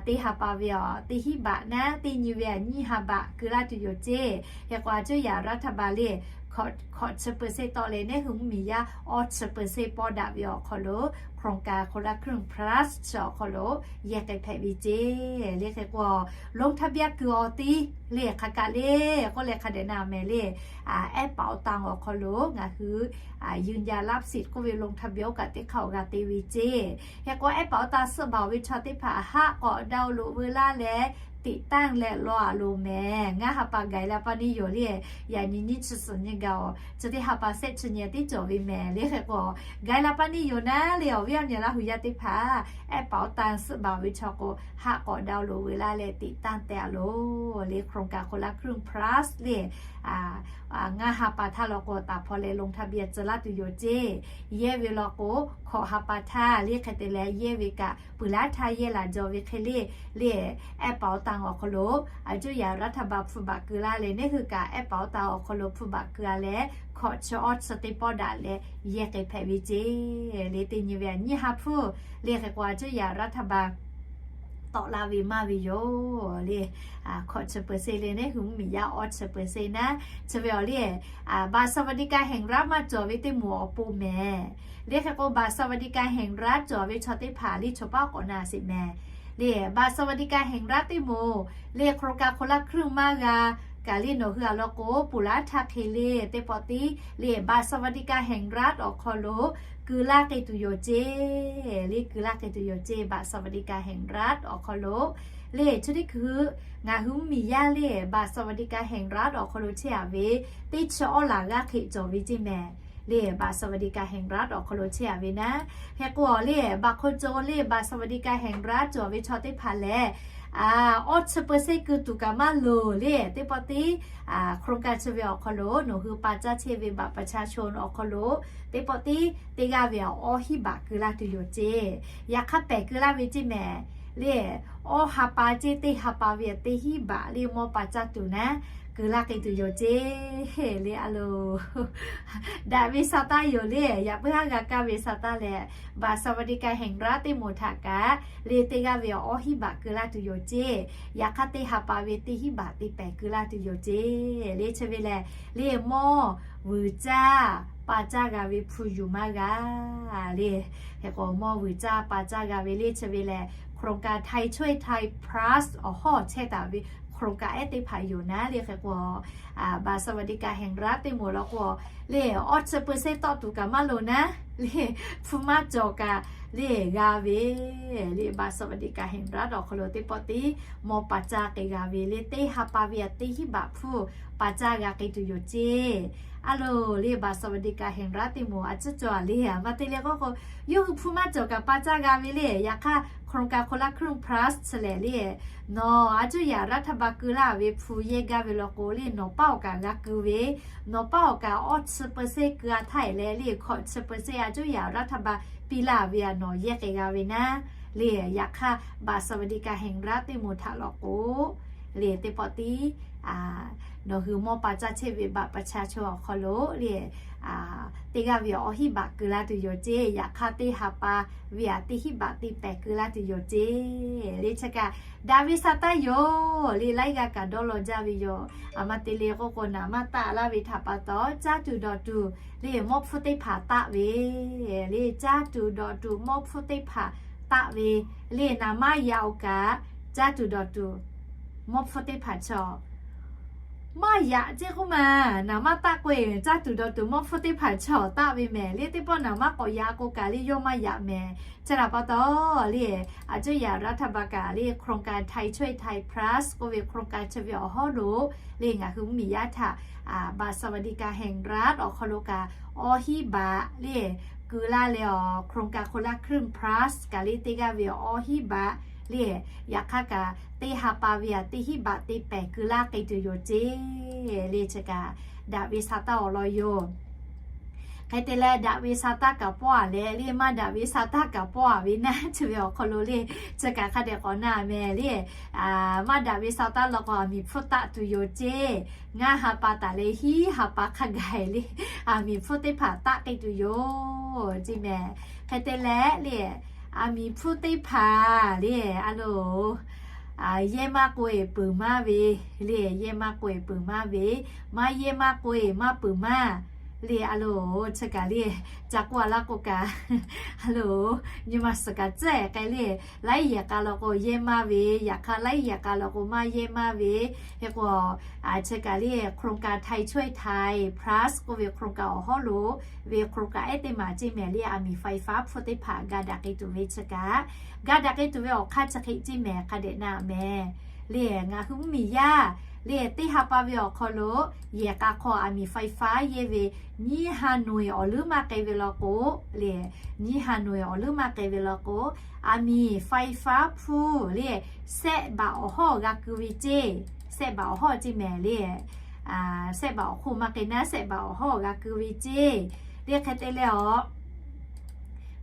teˇ ha pa ve awˬ teˇ hinˉ baꞈ naˉ, teˇ nyi ve a nyiˇ ha baꞈ keu laˇ tuˬ yoˬ ceˇ. Hk'e k'o a ciˉ yaꞈ รัฐบาล le hkawꞈ chi เปอร์เซ็นต์ tawˆ leh neˇ hui mvuhˇmiˬ yaˇ awˇ chi เปอร์เซ็นต์ pawˆ daꞈ ve awˬ hk'aw lo โครงการคนละครึ่ง plus chi awˬ hk'aw lo yehˇ k'ai hpehꞈ ve ceˇ le. Hk'e k'o ลงทะเบียน kuiˬ awˬ tiˉ le hk'aˬ kaꞈ le k'oˆ leh hk'a dehꞈ na mehˍ le, aˉ paˍ awˬ tanˇ awˬ hk'aw lo ngaˬ hui ยืนยันรับสิทธิ์ k'oˆ ve ลงทะเบียน oˇ kaꞈ teˇ hk'aˇ awˬ g'a te ve ceˇ. Hk'e k'o aˉ paˍ awˬ tanˇ suhˆ baˬ ve chaw teˇ hpaˍ haˆ k'awꞈ ดาวน์โหลด veu laˇ leh ติดตั้ง leh law a loˍ mehˍ. Ngaˇ ha pa ไกลแล้ว ป้านิยม le, yaꞈ nyi nyiˇ chi suhˍ nyi gaˬ-oˬ, chi teˇ ha pa sehˆ chi nyi tiˉ cawˬ ve mehˍ le. Hk'e k'o ไกลแล้ว ป้านิยม naˉ le awˬ yaˇ nyi Laˇ huˍ yaˇ teˇ hpaˍ แอปเป๋าตัง suhˆ baˬ ve chaw k'o, haˆ k'awꞈ ดาวน์โหลด ve laˇ leh ติดตั้ง teh a loˬ. Le โครงการคนละครึ่ง plus le ngaˇ ha pa htaˇ law k'o, ตอนนี้ ลงทะเบียน tcuh laˇ tuˬ yoˬ ceˇ. Yehˇ ve law k'o, hkawꞈ ha pa htaˇ le hk'e te leh yehˇ ve kaꞈ, peuˬ laˇ htaˇ yehˇ laˬ jaw ve hk'e le, le แอปเป๋าตัง awˬ hk'aw lo a cuˇ yaꞈ รัฐบาล hpu baꞈ keu laˇ leh, neˇ hui kaꞈ แอปเป๋าตัง awˬ hk'aw lo hpu baꞈ keu a leh, hkawꞈ chi awˇ chi teˇ pawˆ daꞈ leh yehˇ k'ai hpehꞈ ve ceˇ. Le teˇ nyi ve a nyiˇ ha hpu le hk'e k'o, a cuˇ yaꞈ รัฐบาล tawˆ laˇ ve maˇ ve yoˬ. Le hkawꞈ chi เปอร์เซ็นต์ le, neˇ hui mvuhˇmiˬ yaˇ awˇ chi เปอร์เซ็นต์ naˉ. Chi ve awˬ le, บัตรสวัสดิการแห่งรัฐ maˇ cawˬ ve teˇ moˍ awˬ pon mehˍ. Le hk'e k'o, บัตรสวัสดิการแห่งรัฐ cawˬ ve chaw teˇ hpaˍ le chaw paˉ k'awꞈ na sheˍ mehˍ. Le บัตรสวัสดิการแห่งรัฐ teˇ moˍ, le โครงการคนละครึ่ง maˇ g'a kaꞈ le, nawˬ hui a law k'o, peuˬ laˇ htaˇ hk'e le teˇ pawˆ tiˉ le บัตรสวัสดิการแห่งรัฐ awˬ hk'aw lo keu laˇ k'ai tuˬ yoˬ ceˇ. Le keu laˇ k'ai tuˬ yoˬ ceˇ, บัตรสวัสดิการแห่งรัฐ awˬ hk'aw lo. Le chi teˇ hkui ngaˬ hui mvuhˇmiˬ yaˇ le บัตรสวัสดิการแห่งรัฐ awˬ hk'aw lo chehˇ a ve teˇ chi awˉ laˬ g'aˇ hk'e cawˬ ve ceˇ mehˍ. Le บัตรสวัสดิการแห่งรัฐ awˬ hk'aw lo chehˇ a ve naˉ. Hk'e k'o le, บัตรคนจน le บัตรสวัสดิการแห่งรัฐ cawˬ ve chaw teˇ hpaˍ lehˬ, awˇ chi เปอร์เซ็นต์ keu tuˬ kaꞈ maˇ loˍ le. Teˇ pawˆ tiˉ โครงการ chi ve awˬ hk'aw lo nawˬ hui pa caˇ chehˇ ve บัตรประชาชน awˬ hk'aw lo teˇ pawˆ tiˉ teˇ g'aˇ ve awˬ awˇ hiˉ baꞈ keu laˇ tuˬ yoˬ ceˇ. Yaꞈ hk'aˇ pehˬ keu laˇ ve ceˇ mehˍ. Le awˇ ha pa ceˇ, teˇ ha pa ve teˇ hiˉ baꞈ le mawˇ pa caˇ tuˬ naˉ, keu laˇ k'ai tuˬ yoˬ ceˇ. Le a loˬ, daꞈ ve sa taˇ yoˬ le. Yaꞈ puiˉ haˉ g'a kaˇ ve sa taˇ leh, บัตรสวัสดิการแห่งรัฐ teˇ moˍ htaꞈ kaꞈ le teˇ g'aˇ ve awˬ awˇ hiˉ baꞈ keu laˇ tuˬ yoˬ ceˇ. Yaꞈ hk'aˇ teˇ ha pa ve teˇ hiˉ baꞈ te pehˬ keu laˇ tuˬ yoˬ ceˇ. Le chi ve lehˬ, le mawˇ vuiˬ caˇ pa caˇ g'a ve hpu yuˬ maˇ g'a. Le hk'e k'o, mawˇ vuiˬ caˇ pa caˇ g'a ve le chi ve lehˬ, โครงการไทยช่วยไทย plus awˬ hawˉ chehˇ taˍ ve โครงการ ehˉ teˇ hpaˍ yoˬ naˉ. Le hk'e k'o, บัตรสวัสดิการแห่งรัฐ teˇ moˍ law k'o, le awˇ chi เปอร์เซ็นต์ tawˆ tuˬ kaꞈ maˇ loˍ naˉ. Le hpu maˇ cawˬ kaꞈ le g'a ve le บัตรสวัสดิการแห่งรัฐ awˬ hk'aw lo teˇ pawˆ tiˉ mawˇ pa caˇ k'ai g'a ve le, teˇ ha pa ve teˇ hiˉ baꞈ hpu pa caˇ g'a k'ai tuˬ yoˬ ceˇ. A loˬ, le บัตรสวัสดิการแห่งรัฐ teˇ moˍ a cuˉ cawˬ le, a ma te le k'oˆ k'o, yawˇ hui hpu maˇ cawˬ kaꞈ pa caˇ g'a ve le. Yaꞈ hk'aˇ โครงการคนละครึ่ง plus chi lehˬ le, nawˬ a cuˇ yaꞈ รัฐบาล keu laˇ ve hpu yehˇ gaˇ ve law k'o le, nawˬ paˉ awˬ kaꞈ g'a keu ve, nawˬ paˉ awˬ kaꞈ awˇ chi เปอร์เซ็นต์ keu a htaˇ e leh le hkawꞈ chi เปอร์เซ็นต์ a cuˇ yaꞈ รัฐบาล piˇ laˇ ve a nawˬ yehˇ k'ai g'a ve naˉ. Le yaꞈ hk'aˇ บัตรสวัสดิการแห่งรัฐ teˇ moˍ htaꞈ law k'o, le teˇ pawˆ tiˉ nawˬ hui mawˇ pa caˇ chehˇ ve บัตรประชาชน awˬ hk'aw lo le teˇ g'aˇ ve awˬ hiˉ baꞈ keu laˇ tuˬ yoˬ ceˇ. Yaꞈ hk'aˇ teˇ ha pa ve a teˇ hiˉ baꞈ te pehˬ keu laˇ tuˬ yoˬ ceˇ. Le chi kaꞈ daꞈ ve sa taˇ yoˬ. Le laiˉ g'aˇ kaꞈ dawˇ law jaˇ ve yoˬ. A ma te le k'oˆ k'o, naˍ maˇ taˆ laˇ ve htaꞈ pa taw, caˇ tuˬ dawˬ tuˬ le mawˇ hpfuhˇ teˇ hpaˍ taˆ ve, le caˇ tuˬ dawˬ tuˬ mawˇ hpfuhˇ teˇ hpaˍ taˆ ve, le naˍ maˇ yaꞈ oˬ kaꞈ caˇ tuˬ dawˬ tuˬ mawˇ hpfuhˇ teˇ hpaˍ chaw maˇ yaꞈ ceˇ k'oˆ ma. Naˍ maˇ taˆ k'o e, caˇ tuˬ dawˬ tuˬ mawˇ hpfuhˇ teˇ hpaˍ chaw taˆ ve mehˍ. Le teˇ pawˆ naˍ maˇ k'awꞈ yaꞈ k'o kaꞈ le yawˇ maˇ yaꞈ mehˍ. Chi htaꞈ pa taw le, a cuˇ yaꞈ รัฐบาล kaꞈ le โครงการไทยช่วยไทย plus k'oˆ ve โครงการ chi ve awˬ hawˉ lo le ngaˬ hui mvuhˇmiˬ yaˇ htaꞈ บัตรสวัสดิการแห่งรัฐ awˬ hk'aw lo kaꞈ awˇ hiˉ baꞈ le keu laˇ leh awˬ โครงการคนละครึ่ง plus kaꞈ le teˇ g'aˇ ve awˇ hiˉ baꞈ le, yaꞈ hk'aˇ kaꞈ teˇ ha pa ve a teˇ hiˉ baꞈ te pehˬ keu laˇ k'ai tuˬ yoˬ ceˇ. Le chi kaꞈ daꞈ ve sa taˇ awˬ lawn yoˬ. Hk'e te leh daꞈ ve sa taˇ kaꞈ pawˆ a leh le maˇ daꞈ ve sa taˇ kaꞈ pawˆ a ve naˉ. Chi ve awˬ hk'aw lo le chi kaꞈ hk'a dehꞈ k'awꞈ na mehˍ le. Maˇ daꞈ ve sa taˇ law k'o, a miˬ hpfuhˇ taˆ tuˬ yoˬ ceˇ. Ngaˇ ha pa taˍ leh hiˉ ha pa hk'a gaˬ le, a miˬ hpfuhˇ teˇ hpaˍ taˆ k'ai tuˬ yoˬ ceˇ mehˍ. Hk'e te leh le, a miˬ hpfuhˇ teˇ hpaˍ le, a loˬ, yehˇ maˇ k'oˆ e peuˬ maˇ ve le, yehˇ maˇ k'oˆ e peuˬ maˇ ve, maˇ yehˇ maˇ k'oˆ e maˇ peuˬ maˇ le, a loˬ, chi kaꞈ le, ca k'oˆ a laˇ k'o kaꞈ, a loˬ, nyi ma suhˍ kaꞈ tcuhˉ k'ai le, laiˉ yehˬ k'a law k'o yehˇ maˇ ve, yaꞈ hk'aˇ laiˉ yehˬ k'a law k'o maˇ yehˇ maˇ ve, hk'e k'o, chi kaꞈ le โครงการไทยช่วยไทย plus k'oˆ ve โครงการ awˬ hawˉ lo ve โครงการ ehˉ teˇ maˬ ceˇ mehˍ le, a miˬ ไฟฟ้า hpfuhˇ teˇ hpaˍ ga daꞈ k'ai tuˬ ve chi kaꞈ, ga daꞈ k'ai tuˬ ve awˬ hk'aˇ chi hk'e ceˇ mehˍ hk'a dehꞈ na mehˍ. Le ngaˬ hui mvuhˇmiˬ yaˇ le teˇ ha pa ve awˬ hk'aw lo yehˬ k'a hk'aw aˬ miˍ ไฟฟ้า yehˇ ve nyiˇ ha nawˬ-eˬ awˬ leuˉ maˇ k'ai ve law k'o, le nyiˇ ha nawˬ-eˬ awˬ leuˉ maˇ k'ai ve law k'o, aˬ miˍ ไฟฟ้า hpfuhˇ le sehˆ baꞈ awˬ hawˉ g'a keu ve ceˇ. Sehˆ baꞈ awˬ hawˉ ceˇ mehˍ le. Sehˆ baꞈ awˬ hk'oˆ maˇ k'ai naˉ, sehˆ baꞈ awˬ hawˉ g'a keu ve ceˇ. Le hk'e te leh awˬ,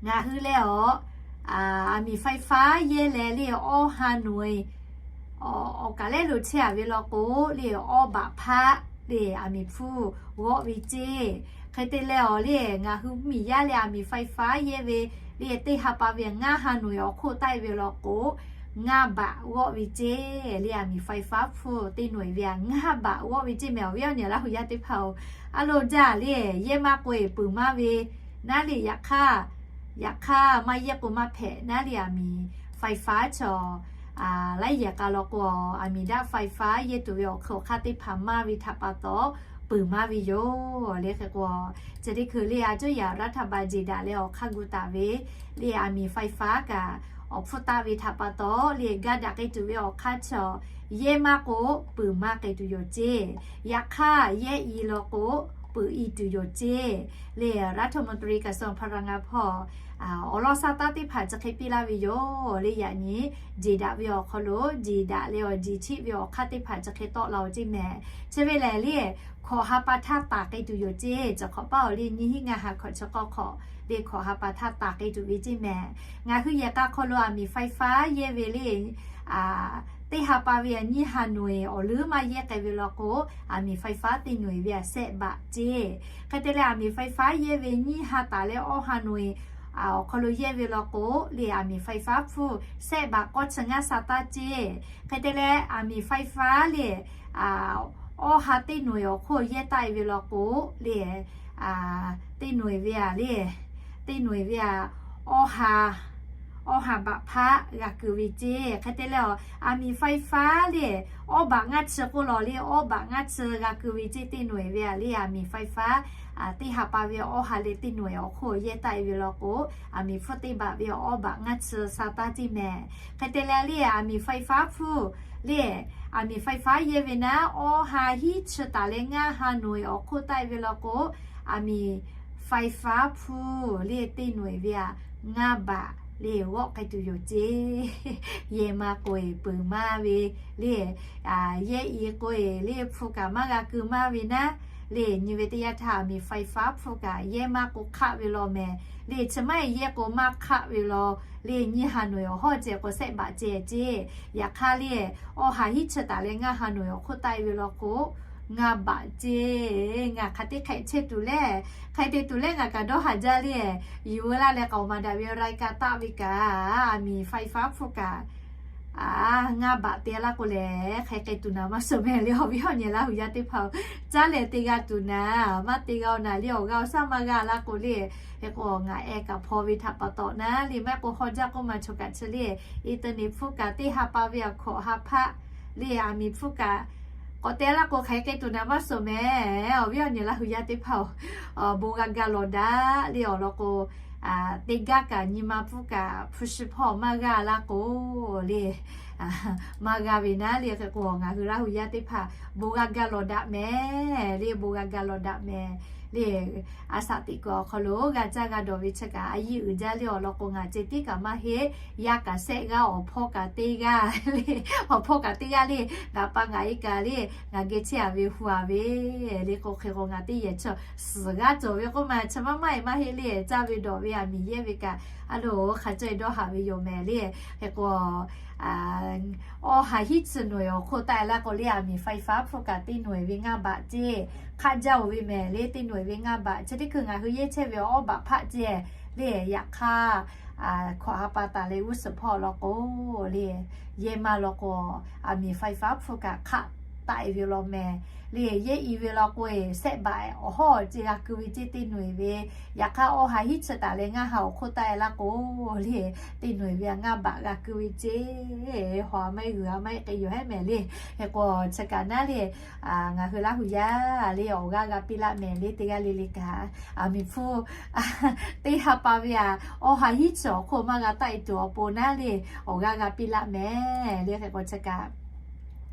ngaˬ hui leh awˬ, aˬ miˍ ไฟฟ้า yehˇ leh le awˇ ha nawˬ-eˬ awˬ kaˍ lehˉ lo chehˇ-a ve law k'o, le awˇ baꞈ hpaˆ le aˬ miˍ hpfuhˇ g'awˆ ve ceˇ. Hk'e te leh awˬ le ngaˬ hui mvuhˇmiˬ yaˇ le aˬ miˍ ไฟฟ้า yehˇ ve le teˇ ha pa ve ngaˇ ha nawˬ-eˬ awˬ hk'oˆ taˆ-e ve law k'o, ngaˇ baꞈ g'awˆ ve ceˇ. Le aˬ miˍ ไฟฟ้า hpfuhˇ teˇ nawˬ-eˬ ve aˬ ngaˇ baꞈ g'awˆ ve ceˇ mehˍ. Awˬ viˉ awˬ nyi Laˇ huˍ yaˇ teˇ hpaˍ oˬ, a lo jaˇ le yehˇ maˇ k'oˆ-e peuˬ maˇ ve naˉ le. Yaꞈ hk'aˇ, yaꞈ hk'aˇ maˇ yehˇ k'o maˇ hpehꞈ naˉ le aˬ miˍ ไฟฟ้า chaw laiˉ yehˬ k'a law k'o, aˬ miˍ daꞈ ไฟฟ้า yehˇ tuˬ ve awˬ hk'aw hk'aˇ teˇ hpaˍ maˇ ve htaꞈ pa taw peuˬ maˇ ve yoˬ. Le hk'e k'o, chi teˇ hkui le a cuˇ yaꞈ รัฐบาล jeˬ daꞈ leh awˬ hk'aˇ gu taˍ ve le aˬ miˍ ไฟฟ้า kaꞈ awˬ hpfuhˇ taˆ ve htaꞈ pa taw le gaˇ daꞈ k'ai tuˬ ve awˬ hk'aˇ chaw yehˇ maˇ k'o peuˬ maˇ k'ai tuˬ yoˬ ceˇ. Yaꞈ hk'aˇ yehˇ i law k'o peuˬ i tuˬ yoˬ ceˇ. Le รัฐมนตรีกระทรวงพลังงาน hpawˇ awˬ lawn sha taˉ teˇ hpaˍ chi hk'e piˇ laˇ ve yoˬ. Le yaꞈ nyi jeˬ daꞈ ve awˬ hk'aw lo jeˬ daꞈ leh awˬ jeˬ cheˆ ve awˬ hk'aˇ teˇ hpaˍ chi hk'e tawˆ la-o ceˇ mehˍ. Chi ve lehˬ le hkawꞈ ha pa htaˇ taˍ k'ai tuˬ yoˬ ceˇ. Chi hk'awꞈ paˇ awˬ le nyiˇ hinˉ ngaˇ ha hkawꞈ chi k'awˇ hk'awꞈ le hkawꞈ ha pa htaˇ taˍ k'ai tuˬ ve ceˇ mehˍ. Ngaˬ hui yehˬ k'a hk'aw lo aˬ miˍ ไฟฟ้า yehˇ ve le teˇ ha pa ve aˬ nyiˇ ha nawˬ-eˬ awˬ leuˉ maˇ yehˇ k'ai ve law k'o, aˬ miˍ ไฟฟ้า teˇ nawˬ-eˬ ve aˬ sehˆ baꞈ ceˇ. Hk'e te leh aˬ miˍ ไฟฟ้า yehˇ ve nyiˇ ha taˍ leh awˇ ha nawˬ-eˬ awˬ hk'aw lo yehˇ ve law k'o, le aˬ miˍ ไฟฟ้า hpfuhˇ sehˆ baꞈ k'awˇ chi ngaˇ sha taˉ ceˇ. Hk'e te leh aˬ miˍ ไฟฟ้า le awˇ ha teˇ nawˬ-eˬ awˬ hk'oˆ yehˇ taˆ-e ve law k'o, le teˇ nawˬ-eˬ ve aˬ le, teˇ nawˬ-eˬ ve aˬ awˇ ha, awˇ ha baꞈ hpaˆ g'a keu ve ceˇ. Hk'e te leh aˬ miˍ ไฟฟ้า le awˇ baꞈ ngaˇ chi k'oˆ law le, awˇ baꞈ ngaˇ chi g'a keu ve ceˇ. Teˇ nawˬ-eˬ ve aˬ le aˬ miˍ ไฟฟ้า teˇ ha pa ve awˇ ha leh teˇ nawˬ-eˬ awˬ hk'oˆ yehˇ taˆ-e ve law k'o, aˬ miˍ hpfuhˇ teˇ baꞈ ve awˇ baꞈ ngaˇ chi sha taˉ ceˇ mehˍ. Hk'e te leh le aˬ miˍ ไฟฟ้า hpfuhˇ le, aˬ miˍ ไฟฟ้า yehˇ ve naˉ awˇ ha hiˉ chi taˍ leh ngaˇ ha nawˬ-eˬ awˬ hk'oˆ taˆ-e ve law k'o, aˬ miˍ ไฟฟ้า hpfuhˇ le teˇ nawˬ-eˬ ve aˬ ngaˇ baꞈ le g'awˆ k'ai tuˬ yoˬ ceˇ. Yehˇ maˇ k'oˆ-e peuˬ maˇ ve le, yehˇ i k'oˆ-e le hpu kaꞈ maˇ g'a keu maˇ ve naˉ, le nyi ve teˇ yanˇ htaˇ aˬ miˍ ไฟฟ้า hpu kaꞈ yehˇ maˇ k'o hk'aˆ ve law mehˍ. Le chi maˇ yehˇ k'o maˇ hk'aˆ ve law. Le nyiˇ ha nawˬ-eˬ awˬ hawˉ ceh k'o sehˆ baꞈ ceh ceˇ. Yaꞈ hk'aˇ le awˇ ha hiˉ chi taˍ leh ngaˇ ha nawˬ-eˬ awˬ hk'oˆ taˆ-e ve law k'o, ngaˇ baꞈ ceˇ. Ngaˬ hk'a teˇ hk'ehꞈ chehˇ tuˬ leh, hk'e te tuˬ leh ngaˬ kaꞈ dawˇ haˍ jaˇ le, yuˬ laˇ leh k'aoˍ maˍ daꞈ ve รายการ taˆ ve kaꞈ, aˬ miˍ ไฟฟ้า hpu kaꞈ ngaˇ baꞈ te laˇ k'o lehˬ, hk'e k'ai tuˬ naˍ maˇ shawˍ mehˍ le. Awˬ viˉ awˬ nyi Laˇ huˍ yaˇ teˇ hpaˍ-oˬ, caˉ leh te g'a tuˬ naˍ, maˇ te g'a-o naˍ le. Awˬ g'aˇ awˬ shaˉ maˇ g'a laˇ k'o le, hk'e k'o ngaˬ ehˉ kaꞈ hpaw ve htaꞈ pa taw naˉ le, maˇ heˆ k'o haw jaˇ k'oˆ ma chaw kaꞈ chi le, internet hpu kaꞈ teˇ ha pa ve aˬ hkawꞈ ha hpaˆ le aˬ miˍ hpu kaꞈ k'awꞈ te laˇ k'o hk'e k'ai tuˬ naˍ maˇ shawˍ mehˍ. Awˬ viˉ awˬ nyi Laˇ huˍ yaˇ teˇ hpaˍ-oˬ, bon g'a ga lawˬ daꞈ le awˬ lawn k'o, teˇ gaˇ kaꞈ nyi ma hpu kaꞈ hpu shi hpawˇ maˇ g'a laˇ k'o le, maˇ g'a ve naˉ le. Hk'e k'o ngaˬ hui Laˇ huˍ yaˇ teˇ hpaˍ bon g'a ga lawˬ daꞈ mehˍ le, bon g'a ga lawˬ daꞈ mehˍ le. A shaꞈ teꞈ kuiˬ awˬ hk'aw lo g'a caˇ g'a dawˬ ve chi kaꞈ a yiˇ uiˍ jaˇ le awˬ lawn k'o, ngaˬ ceh tiˉ kaꞈ maˇ heˆ. Yaˇ kaꞈ sehˆ g'aˇ awˬ hpawˇ kaꞈ teˇ g'aˇ le, awˬ hpawˇ kaꞈ teˇ g'aˇ le. Ngaˬ pa ngaˬ e kaꞈ le, ngaˬ geh chehˇ-a ve hu-a ve le k'o, hk'e k'o ngaˬ teˇ yehˬ chaw suhˍ g'aˇ cawˬ ve k'oˆ ma chi maˇ maˇ e maˇ heˆ le. Caˇ ve dawˬ ve aˬ miˍ yehˇ ve kaꞈ a loˍ hk'a cawˇ e dawˇ haˍ ve yoˬ mehˍ le. Hk'e k'o awˇ ha hiˉ chi nawˬ-eˬ awˬ hk'oˆ taˆ-e laˇ k'o le, aˬ miˍ ไฟฟ้า hpu kaꞈ teˇ nawˬ-eˬ ve ngaˇ baꞈ ceˇ. Hk'aˆ jaˇ-oˬ ve mehˍ le, teˇ nawˬ-eˬ ve ngaˇ baꞈ. Chi teˇ hkui ngaˬ hui yehˇ chehˇ ve awˇ baꞈ hpaˆ ceˇ le. Yaꞈ hk'aˇ hkawꞈ ha pa taˍ leh g'uˇ suhˍ hpawˇ law k'o le, yehˇ maˇ law k'o, aˬ miˍ ไฟฟ้า hpu kaꞈ hk'aˆ taˆ-e ve law mehˍ le. Yehˇ i ve law k'o-e sehˆ baꞈ awˬ hawˉ ceˇ g'a keu ve ceˇ teˇ nawˬ-eˬ ve. Yaꞈ hk'aˇ awˇ ha hiˉ chi taˍ leh ngaˇ ha awˬ hk'oˆ taˆ-e laˇ k'o le, teˇ nawˬ-eˬ ve ngaˇ baꞈ g'a keu ve ceˇ. Haw maˇ g'uiˬ a maˇ k'ai yoˬ hehˉ mehˍ le. Hk'e k'o chi kaꞈ naˉ le, ngaˬ hui Laˇ huˍ yaˇ le awˬ g'aˇ g'a piˇ laˇ mehˍ le. Teˇ g'aˇ le le kaꞈ aˬ miˍ hpu teˇ ha pa ve aˬ awˇ ha hiˉ chi awˬ hk'oˆ maˇ g'a taˆ-e tuˬ awˬ pon naˉ le, awˬ g'aˇ g'a piˇ laˇ mehˍ le. Hk'e k'o chi kaꞈ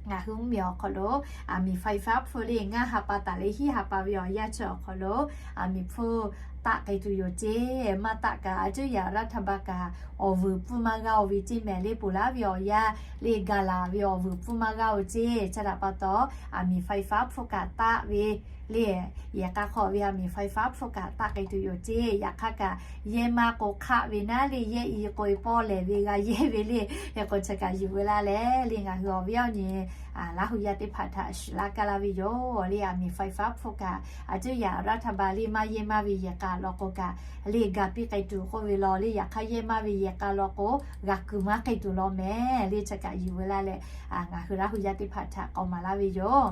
Ngaˬ hui mvuhˇmiˬ awˬ hk'aw lo aˬ miˍ ไฟฟ้า hpfuhˇ le ngaˇ ha pa taˍ leh hiˉ ha pa ve awˬ yanˇ chi awˬ hk'aw lo aˬ miˍ hpfuhˇ taˆ k'ai tuˬ yoˬ ceˇ. Maˇ taˆ kaꞈ aˬ cuˇ yaꞈ รัฐบาล kaꞈ awˬ vuiˬ pfuhˇ maˇ g'aˇ-oˬ ve ceˇ mehˍ le. Ponˬ laˉ ve awˬ yanˇ le ga laˬ ve awˬ vuiˬ pfuhˇ maˇ g'aˇ-oˬ ceˇ. Chi htaꞈ pa taw aˬ miˍ ไฟฟ้า hpfuhˇ kaꞈ taˆ ve le yehˬ k'a hk'aw ve aˬ miˍ ไฟฟ้า hpfuhˇ kaꞈ taˆ k'ai tuˬ yoˬ ceˇ. Yaꞈ hk'aˇ kaꞈ yehˇ maˇ k'o hk'aˆ ve naˉ le yehˇ i k'o e pawˇ lehˬ ve g'a yehˇ ve le. Hk'e k'o chi kaꞈ yuˬ ve laˇ leh le ngaˬ hui awˬ viˉ awˬ nyi Laˇ hu yaˇ teˇ hpaˍ htaꞈ shiˍ laˇ kaˇ laˇ ve yoˬ le. Aˬ miˍ ไฟฟ้า hpfuhˇ kaꞈ aˬ cuˇ yaꞈ รัฐบาล le maˇ yehˇ maˇ ve yehˬ k'a law k'o kaꞈ le ga piˇ k'ai tuˬ k'oˆ ve law le. Yaꞈ hk'aˇ yehˇ maˇ ve yehˬ k'a law k'o g'a kuiˬ maˇ k'ai tuˬ law mehˍ le. Chi kaꞈ yuˬ ve laˇ leh ngaˬ hui Laˇ hu yaˇ teˇ hpaˍ htaꞈ k'awꞈ maˍ laˇ ve yoˬ.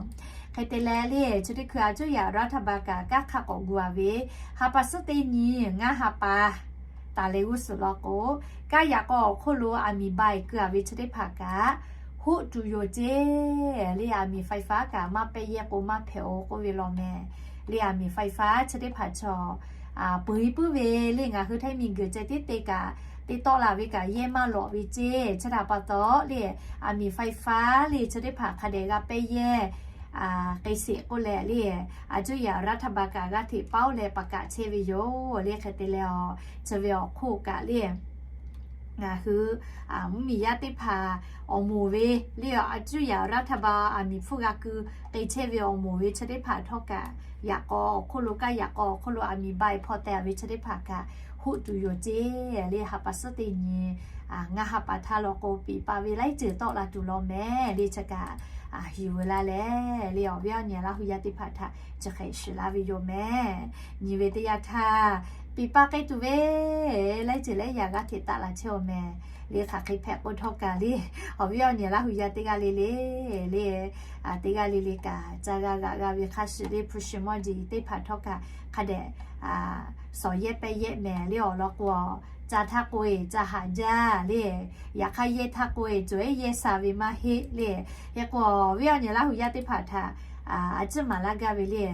Hk'e te leh le chi teˇ hkui aˬ cuˇ yaꞈ รัฐบาล kaꞈ kanˉ hk'a k'awꞈ gu-a ve ha pa suhˉ teˇ nyi ngaˇ ha pa taˍ leh g'uˇ suhˍ law k'o, kaˇ yaꞈ k'aw awˬ hk'oˆ lo aˬ miˍ ba e keu-a ve chi teˇ hpaˍ kaꞈ hoˆ tuˬ yoˬ ceˇ le. Aˬ miˍ ไฟฟ้า kaꞈ maˇ pehˇ yehˇ k'o maˇ hpehꞈ-oˬ k'oˆ ve law mehˍ le. Aˬ miˍ ไฟฟ้า chi teˇ hpaˍ chaw ponˬ e puiˉ ve le ngaˬ hui htaiˇ miˬguiˬ ceh tiˉ te kaꞈ te tawˆ la ve kaꞈ yehˇ maˇ lawꞈ ve ceˇ. Chi htaꞈ pa taw le aˬ miˍ ไฟฟ้า le chi teˇ hpaˍ hk'a dehꞈ g'a pehˇ yehˇ k'ai sheˍ k'oˆ leh le aˬ cuˇ yaꞈ รัฐบาล kaꞈ g'aˇ hteꞈ paoˉ leh paˍ kaꞈ chehˇ ve yoˬ le. Hk'e te leh chi ve awˬ hk'oˆ kaꞈ le ngaˬ hui mvuhˇmiˬ yaˇ teˇ hpaˍ awˬ moˍ ve le aˬ cuˇ yaꞈ รัฐบาล aˬ miˍ hpfuhˇ g'a keu k'ai chehˇ ve awˬ moˍ ve chi teˇ hpaˍ htawˇ kaꞈ yaꞈ k'aw awˬ hk'oˆ lo kaˇ yaꞈ k'aw awˬ hk'oˆ lo aˬ miˍ ba e hpawˇ teh-a ve chi teˇ hpaˍ kaꞈ hoˆ tuˬ yoˬ ceˇ le. Ha pa suhˉ teˇ nyi ngaˇ ha pa htaˇ law k'o peꞈ pa ve laiˉ ceuˬ tawˆ la tuˬ law mehˍ le. Chi kaꞈ yuˬ ve laˇ leh le awˬ viˉ awˬ nyi Laˇ hu yaˇ teˇ hpaˍ htaꞈ chi hk'e shiˍ laˇ ve yoˬ mehˍ. Nyi ve teˇ yanˇ htaˇ peꞈ pa k'ai tuˬ ve laiˉ ceuˬ laiˉ yaꞈ g'aˇ hteꞈ taˆ la chehˇ-oˬ mehˍ le. Hk'aˬ hk'e hpehꞈ k'o htawˇ kaꞈ le awˬ viˉ awˬ nyi Laˇ hu yaˇ teˇ g'aˇ le le le teˇ g'aˇ le le kaꞈ ca g'a g'aꞈ g'a ve hk'a shuˍ le hpu shi mawˇ jeˬ teˇ hpaˍ htawˇ kaꞈ hk'a dehꞈ sawˍ yehˇ pehˇ yehˇ mehˍ le. Awˬ lawn k'o ca htaˇ k'o e ca haꞈ jaˇ le. Yaꞈ hk'aˇ yehˇ htaˇ k'o e cawˬ ehˉ yehˇ sha ve maˇ heˆ le. Hk'e k'o awˬ viˉ awˬ nyi Laˇ hu yaˇ teˇ hpaˍ htaꞈ a ciˉ maˍ laˇ gaˇ ve le.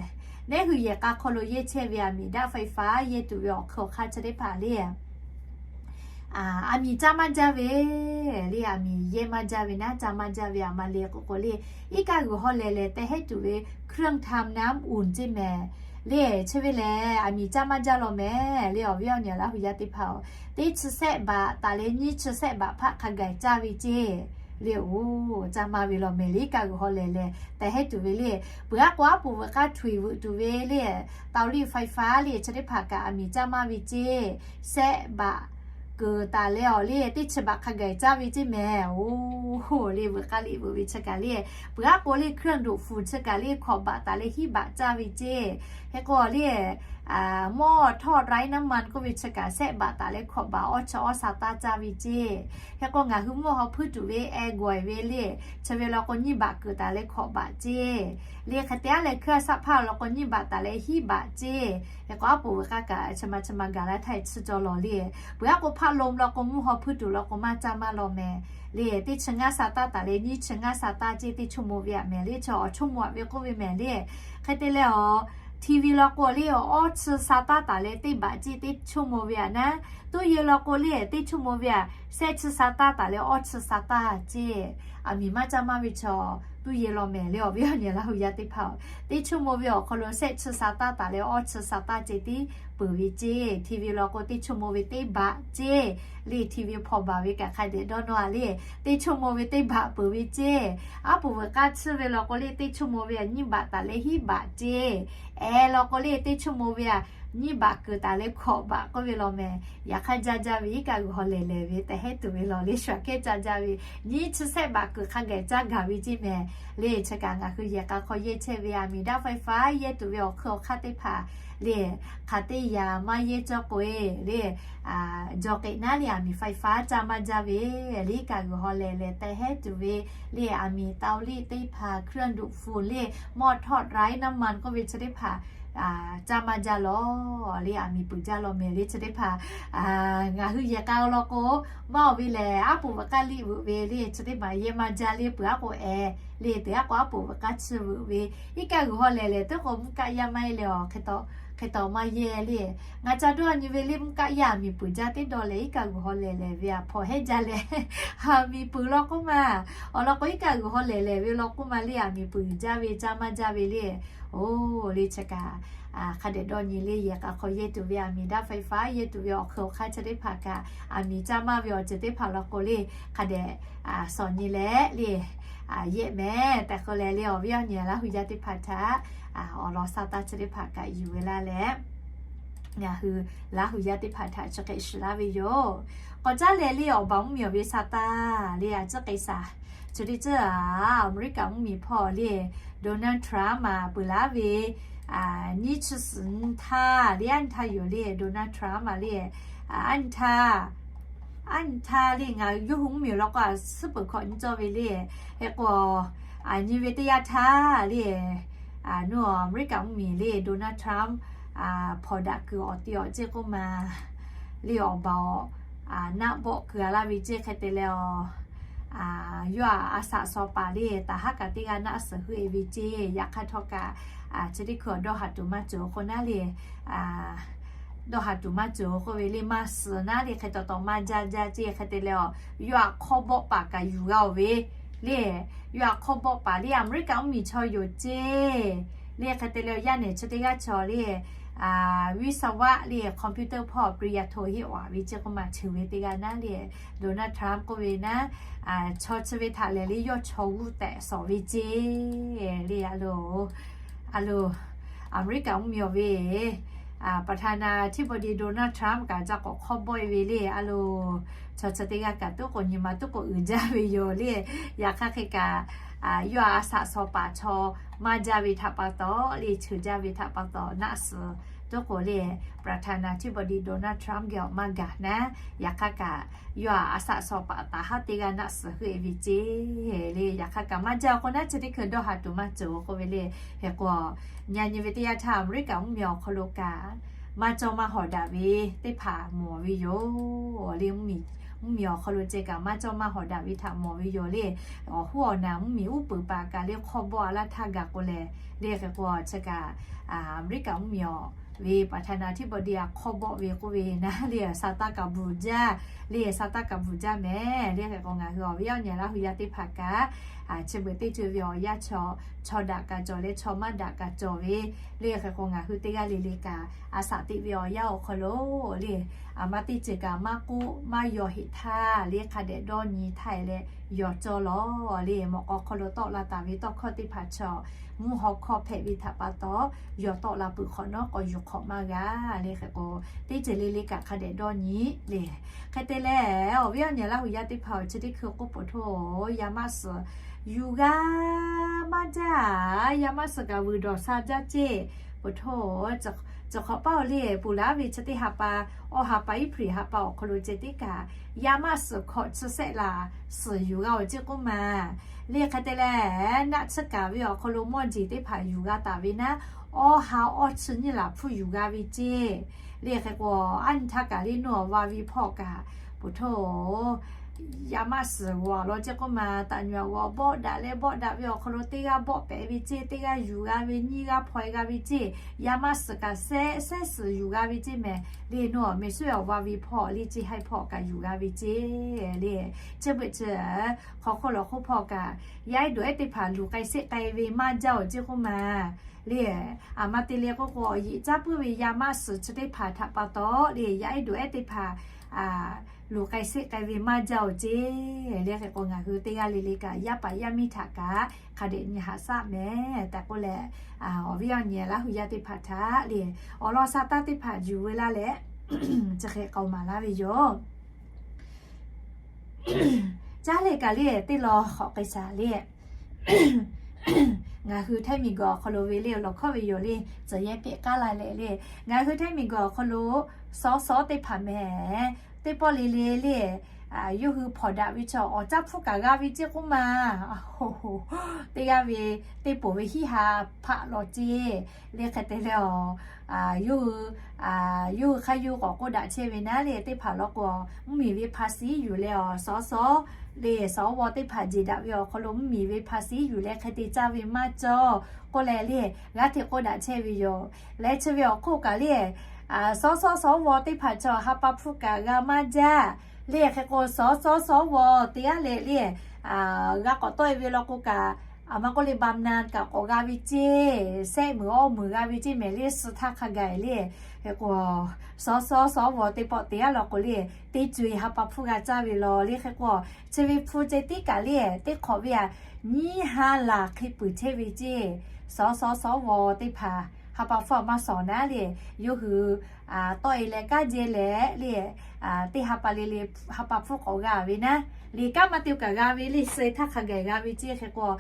Neˉ hui yehˬ k'a hk'aw lo yehˇ chehˇ ve aˬ miˍ daꞈ ไฟฟ้า yehˇ tuˬ ve awˬ hk'eun awˬ hk'aˇ chi teˇ hpaˍ le aˬ miˍ caˇ maˇ jaˇ ve le. Aˬ miˍ yehˇ maˇ jaˇ ve naˉ caˇ maˇ jaˇ ve aˬ ma le k'o k'o le iˉ kaˆ g'uiˬ haw lehˬ lehˬ te hehˉ tuˬ ve เครื่องทำน้ำอุ่น ceˇ mehˍ le. Chi ve lehˬ aˬ miˍ caˇ maˇ jaˇ law mehˍ le. Awˬ viˉ awˬ nyi Laˇ hu yaˇ teˇ hpaˍ-oˬ, teˇ chi sehˆ baꞈ taˍ leh nyiˇ chi sehˆ baꞈ hpaˆ hk'a gaˬ caˇ ve ceˇ le. Oˬ, caˇ maˇ ve law mehˍ le iˉ kaˆ g'uiˬ haw lehˬ lehˬ te hehˉ tuˬ ve le. Peuˬ aˉ k'o aˉ poꞈ veuꞈ k'aˇ htu eˬ veuꞈ tuˬ ve le tau liˇ ไฟฟ้า le chi teˇ hpaˍ kaꞈ aˬ miˍ caˇ maˇ ve ceˇ. Sehˆ baꞈ keunˍ taˍ leh awˬ le teˇ chi baꞈ hk'a gaˬ caˇ ve ceˇ mehˍ. Oˬ, le veuꞈ k'aˇ liˇ veuꞈ ve chi kaꞈ le peuˬ aˉ k'o le เครื่องดูดฝุ่น chi kaꞈ le hkawꞈ baꞈ taˍ leh hiˉ baꞈ caˇ ve ceˇ. Hk'e k'o le หม้อทอดไร้น้ำมัน k'oˆ ve chi kaꞈ sehˆ baꞈ taˍ leh hkawꞈ baꞈ awˇ chi awˇ sha taˇ caˇ ve ceˇ. Hk'e k'o ngaˬ hui mvuhˇ haw hpuiˇ tuˬ ve แอร์ gawˬ e ve le chi ve law k'o nyiˇ baꞈ keunˍ taˍ leh hkawꞈ baꞈ ceˇ. Le hk'e te aˉ leh เครื่องซักผ้า law k'o nyiˇ baꞈ taˍ leh hiˉ baꞈ ceˇ. Hk'e k'o aˉ poꞈ veuꞈ k'aˇ kaꞈ chi ma chi ma gaˬ laˇ htaˇ e tsuhˇ cawˇ lawˬ le. Peuˬ aˉ k'o พัดลม law k'o mvuhˇ haw hpuiˇ tuˬ law k'o maˇ caˇ maˇ law mehˍ le. Teˇ chi ngaˇ sha taˇ taˍ leh nyiˇ chi ngaˇ sha taˇ ceˇ teˇ ชั่วโมง ve aꞈ mehˍ le. Chi awˬ ชั่วโมง ve k'oˆ ve mehˍ le. Hk'e te leh awˬ TV law k'o le awˇ chi sha taˇ taˍ leh teˇ baꞈ ceˇ teˇ ชั่วโมง ve aꞈ naˉ. ตู้เย็น law k'o le teˇ ชั่วโมง ve aꞈ sehˆ chi sha taˇ taˍ leh awˇ chi sha taˇ ceˇ. Aˬ miˍ maˇ caˇ maˇ ve chaw ตู้เย็น law mehˍ le. Awˬ viˉ awˬ nyi Laˇ hu yaˇ teˇ hpaˍ-oˬ, teˇ ชั่วโมง ve awˬ hk'aw lo sehˆ chi sha taˇ taˍ leh awˇ chi sha taˇ ceˇ tiˉ peuˬ ve ceˇ. TV law k'o teˇ ชั่วโมง ve teˇ baꞈ ceˇ le. TV hpawnˬ baˬ ve kaꞈ hk'a dehꞈ dawˇ nawˇ-a le. Teˇ ชั่วโมง ve teˇ baꞈ peuˬ ve ceˇ. Aˉ poꞈ veuꞈ k'aˇ tsuhˇ ve law k'o le teˇ ชั่วโมง ve aꞈ nyiˇ baꞈ taˍ leh hiˉ baꞈ ceˇ. แอร์ law k'o le teˇ ชั่วโมง ve aꞈ nyiˇ baꞈ keunˍ taˍ leh hkawꞈ baꞈ k'oˆ ve law mehˍ. Yaꞈ hk'aˇ jaˇ jaˇ ve iˉ kaˆ g'uiˬ haw lehˬ lehˬ ve te hehˉ tuˬ ve law le shu aꞈ kehˉ caˇ jaˇ ve nyiˇ chi sehˆ baꞈ keunˍ hk'a gaˬ caˇ gaˬ ve ceˇ mehˍ le. Chi kaꞈ ngaˬ hui yehˬ k'a hk'aw yehˇ chehˇ ve aˬ miˍ daꞈ ไฟฟ้า yehˇ tuˬ ve awˬ hk'eun awˬ hk'aˇ teˇ hpaˍ le hk'aˬ teˇ yaꞈ maˇ yehˇ cawˇ k'o e le jaw k'e naˉ le aˬ miˍ ไฟฟ้า caˇ maˇ jaˇ ve le iˉ kaˆ g'uiˬ haw lehˬ lehˬ te hehˉ tuˬ ve le aˬ miˍ tau liˇ teˇ hpaˍ เครื่องดูดฝุ่น le หม้อทอดไร้น้ำมัน k'oˆ ve chi teˇ hpaˍ caˇ maˇ jaˇ law le aˬ miˍ peuˬ jaˇ law mehˍ le chi teˇ hpaˍ ngaˬ hui yehˬ k'a law k'o maˇ oˬ ve lehˬ aˉ poꞈ veuꞈ k'aˇ liˇ veuꞈ ve le chi teˇ maˬ yehˇ maˇ jaˇ le peuˬ aˉ k'o e le te aˉ k'o aˉ poꞈ veuꞈ k'aˇ tsuhˇ veuꞈ ve iˉ kaˆ g'uiˬ haw lehˬ lehˬ teˇ k'o mvuhˇ kaˆ yaˇ maˇ heˆ leh awˬ hk'e taw Hk'e taw maˇ yehˇ le. Ngaˬ ca dawˇ nyi ve le, mvuhˇ kaˆ yaˇ aˬ miˍ puiˍ jaˇ teˇ dawˇ lehˬ, iˉ kaˆ g'uiˬ haw lehˬ lehˬ ve aꞈ hpawˇ hehˉ jaˇ leh, aˬ miˍ puiˍ law k'oˆ ma. Awˬ lawn k'o, iˉ kaˆ g'uiˬ haw lehˬ lehˬ ve law k'oˆ ma le, aˬ miˍ puiˍ jaˇ ve caˇ maˇ jaˇ ve le. Oˇ le chi kaꞈ hk'a dehꞈ dawˇ nyi le. Yehˬ k'a hk'aw yehˇ tuˬ ve aˬ miˍ daˇ faiˍ faˍ yehˇ tuˬ ve awˬ hk'eun awˬ hk'aˇ chi teˇ hpaˍ kaꞈ aˬ miˍ caˇ maˇ ve awˬ ceuˬ teˇ hpaˍ law k'o le, hk'a dehꞈ shawˍ nyi leh le, yehˆ mehˍ tehꞈ k'oˆ leh le, awˬ viˉ awˬ nyi Laˇ hu yaˇ teˇ hpaˍ htaꞈ awˬ lawn sa taˇ chi teˇ hpaˍ kaꞈ yuˬ ve laˇ leh, ngaˬ hui Laˇ hu yaˇ teˇ hpaˍ htaꞈ chi hk'e shiˍ laˇ ve yoˬ. K'awꞈ caˉ leh le, awˬ baˬ mvuhˇmiˬ awˬ ve sa taˇ le, a ciˉ k'ai shaˍ. Chi teˇ ceuˬ Aˍmeˍriˆkaˍ mvuhˇmiˬ hpawˇ le, Donald Trump maˬ peuˬ laˇ ve nyiˇ chi suhˍ nyi htaˇ le, a nyi htaˇ yoˬ le, Donald Trump maˬ le, a nyi htaˇ a nyi htaˇ le, ngaˬ yawˇ hui mvuhˇmiˬ awˬ lawn k'o, a suhˉ peuˬ hkawꞈ nyi cawˇ ve le. Hk'e k'o, a nyi ve teˇ yanˇ htaˇ le, a nu Aˍmeˍriˆkaˍ mvuhˇmiˬ le, Donald Trump hpawnˬ daꞈ kuiˬ awˬ ti awˬ ceˇ k'oˆ ma le, awˬ baˬ awˬ naˆ bawˆ kuiˬ a laˇ ve ceˇ. Hk'e te leh, yawˇ a a shaꞈ shaw paˍ le, taˍ haˉ kaꞈ teˇ g'aˇ naˆ suhˍ heuˆ e ve ceˇ. Yaꞈ hk'aˇ htawˇ kaꞈ, chi teˇ hkui awˬ dawˇ haˍ tuˬ maˇ cawˬ k'o naˉ le, dawˇ haˍ tuˬ maˇ cawˬ k'oˆ ve le, maˇ suhˍ naˉ le, hk'e taw taw maˇ jaˇ jaˇ ceˇ. Hk'e te leh, yawˇ a hk'awˇ bawˆ paˍ kaꞈ yuˬ g'a oˬ ve le. Yawˇ a hk'awˇ bawˆ paˍ le, Aˍmeˍriˆkaˍ mvuhˇmiˬ chaw yoˬ ceˇ le. Hk'e te leh, yaˇ nehˬ chi teˇ g'aˇ chaw le, viˉ sa vaˆ le, computer hpawˇ ปริญญาโท heˆ aꞈ ve ceˇ k'oˆ ma, cheuˬ ve teˇ g'aˇ naˉ le, Donald Trump k'oˆ ve naˉ, chaw chi ve htaꞈ lehˬ le, yawˇ chaw g'uˇ tehꞈ shawˍ ve ceˇ le. A lo, a lo, Aˍmeˍriˆkaˍ mvuhˇmiˬ awˬ ve ประธานาธิบดี Donald Trump kaꞈ ca k'awꞈ hk'awˇ bawˆ e ve le. A lo, chaw chi teˇ g'aˇ kaꞈ tuˉ k'o nyi ma tuˉ k'o uiˍ jaˇ ve yoˬ le. Yaꞈ hk'aˇ hk'e kaꞈ, yawˇ a a shaꞈ shaw paˍ chaw maˇ jaˇ ve htaꞈ pa taw le, cheuˬ jaˇ ve htaꞈ pa taw, naˆ suhˍ tuˉ k'o le, ประธานาธิบดี Donald Trump geh awˬ maˇ gaˬ naˉ. Yaꞈ hk'aˇ kaꞈ, yawˇ a a shaꞈ shaw paˍ taˍ haˉ teˇ g'aˇ naˆ suhˍ heuˆ e ve ceˇ le. Yaꞈ hk'aˇ kaꞈ maˇ jaˇ k'o naˉ, chi teˇ hkui dawˇ haˍ tuˬ maˇ cawˬ k'oˆ ve le. Hk'e k'o, yaꞈ nyi ve teˇ yanˇ htaˇ Aˍmeˍriˆkaˍ mvuhˇmiˬ awˬ hk'aw lo kaꞈ maˇ cawˇ maˇ hawˍ daꞈ ve teˇ hpaˍ mawˬ ve yoˬ le. Mvuhˇmiˬ awˬ hk'aw lo ceh kaꞈ maˇ cawˇ maˇ hawˍ daꞈ ve htaꞈ mawˬ ve yoˬ le. Awˬ hoˉ awˬ naˍ mvuhˇmiˬ uˉ peunˍ paˍ kaꞈ le hk'awˇ bawˆ a laˇ htaˇ gaˬ k'o lehˬ le. Hk'e k'o, chi kaꞈ Aˍmeˍriˆkaˍ mvuhˇmiˬ awˬ ve ประธานาธิบดี a hk'awˇ bawˆ ve k'oˆ ve naˉ le, sa taˇ kaꞈ bvuhˬ jaˇ le, sa taˇ kaꞈ bvuhˬ jaˇ mehˍ le. Hk'e k'o, ngaˬ hui awˬ viˉ awˬ nyi Laˇ hu yaˇ teˇ hpaˍ kaꞈ, chi beuꞈ teˇ ceuˬ ve awˬ yanˇ chaw, chaw daꞈ kaꞈ cawˬ leh chaw maˇ daꞈ kaꞈ cawˬ ve le. Hk'e k'o, ngaˬ hui teˇ g'aˇ le le kaꞈ a shaꞈ teꞈ ve awˬ yanˇ awˬ hk'aw lo le, a ma teˇ ceuˬ kaꞈ maˇ k'oˆ maˇ yaw heꞈ htaˇ le, hk'a dehꞈ dawˇ nyi htaˇ e leh yaw cawˇ lawˬ le. Mawꞈ k'aw hk'aw lo tawˆ la taˍ ve tawˇ hkawˇ teˇ hpaˍ chaw mvuhˇ haw hkawˇ hpehꞈ ve htaꞈ pa taw, yaw tawˆ la peuˬ hk'awꞈ nawˉ k'awꞈ yuˬ hk'awꞈ maˇ g'a le. Hk'e k'o, teˇ ceuˬ le le kaꞈ hk'a dehꞈ dawˇ nyi le. Hk'e te leh, awˬ viˉ awˬ nyi Laˇ hu yaˇ teˇ hpaˍ-oˬ, chi teˇ hkui k'oˆ peuˬ htaˇ, yaˇ maˇ suhˍ yuˬ g'a maˇ jaˇ. Yaˇ maˇ suhˍ kaꞈ vuiˬ dawˬ sha jaˇ ceˇ peuˬ htaˇ, chi hk'awꞈ paˇ-oˬ le, ponˬ laˇ ve chi teˇ ha pa, awˬ ha pa Iˉhpriˍ ha pa awˬ hk'aw lo ceh tiˉ kaꞈ, yaˇ maˇ suhˍ hkawꞈ chi sehˆ laˬ suhˍ yuˬ g'a-oˬ ceˇ k'oˆ ma le. Hk'e te leh, naˆ tsuhˇ kaˍ ve awˬ hk'aw lo mawˇ jeˬ teˇ hpaˍ yuˬ g'a taˍ ve naˉ, awˬ ha awˬ chi nyiˇ laˬ hpfuhˇ yuˬ g'a ve ceˇ le. Hk'e k'o, a nyi htaˇ kaꞈ le, nawˬ awˬ va ve hpawˇ kaꞈ peuˬ htaˇ, yaˇ maˇ suhˍ g'awˬ law ceˇ k'oˆ ma, taˍ nyuˬ a g'awˬ bawˆ daꞈ leh bawˆ daꞈ ve awˬ hk'aw lo teˇ g'aˇ bawˆ pehꞈ ve ceˇ, teˇ g'aˇ yuˬ g'a ve, nyiˇ g'aˇ hpaw e g'a ve ceˇ, yaˇ maˇ suhˍ kaꞈ sehˆ sehˆ suhˍ yuˬ g'a ve ceˇ mehˍ le. Nawˬ awˬ meh suhˉ awˬ va ve hpawˇ le ceˇ haiˉ hpawˇ kaꞈ yuˬ g'a ve ceˇ le. Chi beuꞈ chi hk'aw hk'oˆ lawˬ hk'oˆ hpawˇ kaꞈ, yaˇ ehˉ dawꞈ ehˉ teˇ hpaˍ luˬ k'ai sheˆ k'ai ve maˇ jaˇ-oˬ ceˇ k'oˆ ma le. A ma te le k'oˆ k'o, awˬ yeꞈ caˉ puiˉ ve yaˇ maˇ suhˍ chi teˇ hpaˍ htaꞈ pa taw le, yaˇ ehˉ dawꞈ ehˉ teˇ hpaˍ luˬ k'ai sheˆ k'ai ve maˇ jaˇ-oˬ ceˇ le. Hk'e k'o, ngaˬ hui teˇ g'aˇ le le kaꞈ yaˇ paˍ yaˇ miˇ htaꞈ kaꞈ hk'a dehꞈ nyi haꞈ shaˆ mehˍ tehꞈ k'oˆ leh, awˬ viˉ awˬ nyi Laˇ hu yaˇ teˇ hpaˍ htaꞈ le, awˬ lawn sha taˇ teˇ hpaˍ yuˬ ve laˇ leh, chi hk'e k'aoˍ maˍ laˇ ve yoˬ. Caˉ leh kaꞈ le, teˇ lawn hk'awꞈ k'ai shaˍ le. Ngaˬ hui Htaiˇ miˬguiˬ awˬ hk'aw lo ve le, lawˬ hkawˇ ve yoˬ le, tcuh yehˇ peꞈ k'aˉ la leh le. Ngaˬ hui Htaiˇ miˬguiˬ awˬ hk'aw lo sawˉ sawˉ teˇ hpaˍ mehˍ, teˇ pawˆ le le le, yawˇ hui hpawnˬ daꞈ ve chaw awˬ caˇ hpfuhˇ kaꞈ g'a ve ceˇ k'oˆ ma. Teˇ g'aˇ ve teˇ poˬ ve hiˉ ha hpaˆ law ceˇ. Le hk'e te leh, yawˇ hui, yawˇ hui hk'a yawˇ k'awꞈ k'oˆ daꞈ chehˇ ve naˉ le, teˇ hpaˍ law k'o, mvuhˇmiˬ ve hpaˍ siˉ yuˬ leh awˬ sawˉ sawˉ le, sawˉ vaw teˇ hpaˍ jeˬ daꞈ ve awˬ hk'aw lo mvuhˇmiˬ ve hpaˍ siˉ yuˬ leh hk'e te caˇ ve maˇ cawˇ k'oˆ leh le, g'aˇ hteꞈ k'oˆ daꞈ chehˇ ve yoˬ. Leh chi ve awˬ hk'oˆ kaꞈ le, sawˉ sawˉ sawˉ vaw teˇ hpaˍ chaw ha pa hpfuhˇ kaꞈ g'a maˇ jaˇ. Le hk'e k'o, sawˉ sawˉ sawˉ vaw teˇ g'aˇ leh le, g'a k'awꞈ tawˆ e ve law k'o kaꞈ, aˬ ma k'oˆ le, bam na kaꞈ k'awꞈ g'a ve ceˇ, sehˆ meuˍ awˇ meuˍ g'a ve ceˇ mehˍ le, suh htaˇ hk'a gaˬ le. Hk'e k'o, sawˉ sawˉ sawˉ vaw teˇ pawˆ teˇ g'aˇ law k'o le, teˇ co e ha pa hpfuhˇ g'a caˇ ve law le. Hk'e k'o, chi ve hpu ceh tiˉ kaꞈ le, teˇ hk'awꞈ ve aꞈ nyiˇ ha laˬ hk'e peuˬ chehˇ ve ceˇ. Sawˉ sawˉ sawˉ vaw teˇ hpaˍ ha pa hpfuhˇ maˇ shawˍ naˉ le, yawˇ hui tawˆ e leh kanˉ jehˇ leh le, teˇ ha pa le le ha pa hpfuhˇ k'awꞈ g'a ve naˉ le, kanˉ maˇ te kaꞈ g'a ve le, suh htaˇ hk'a gaˬ g'a ve ceˇ. Hk'e k'o,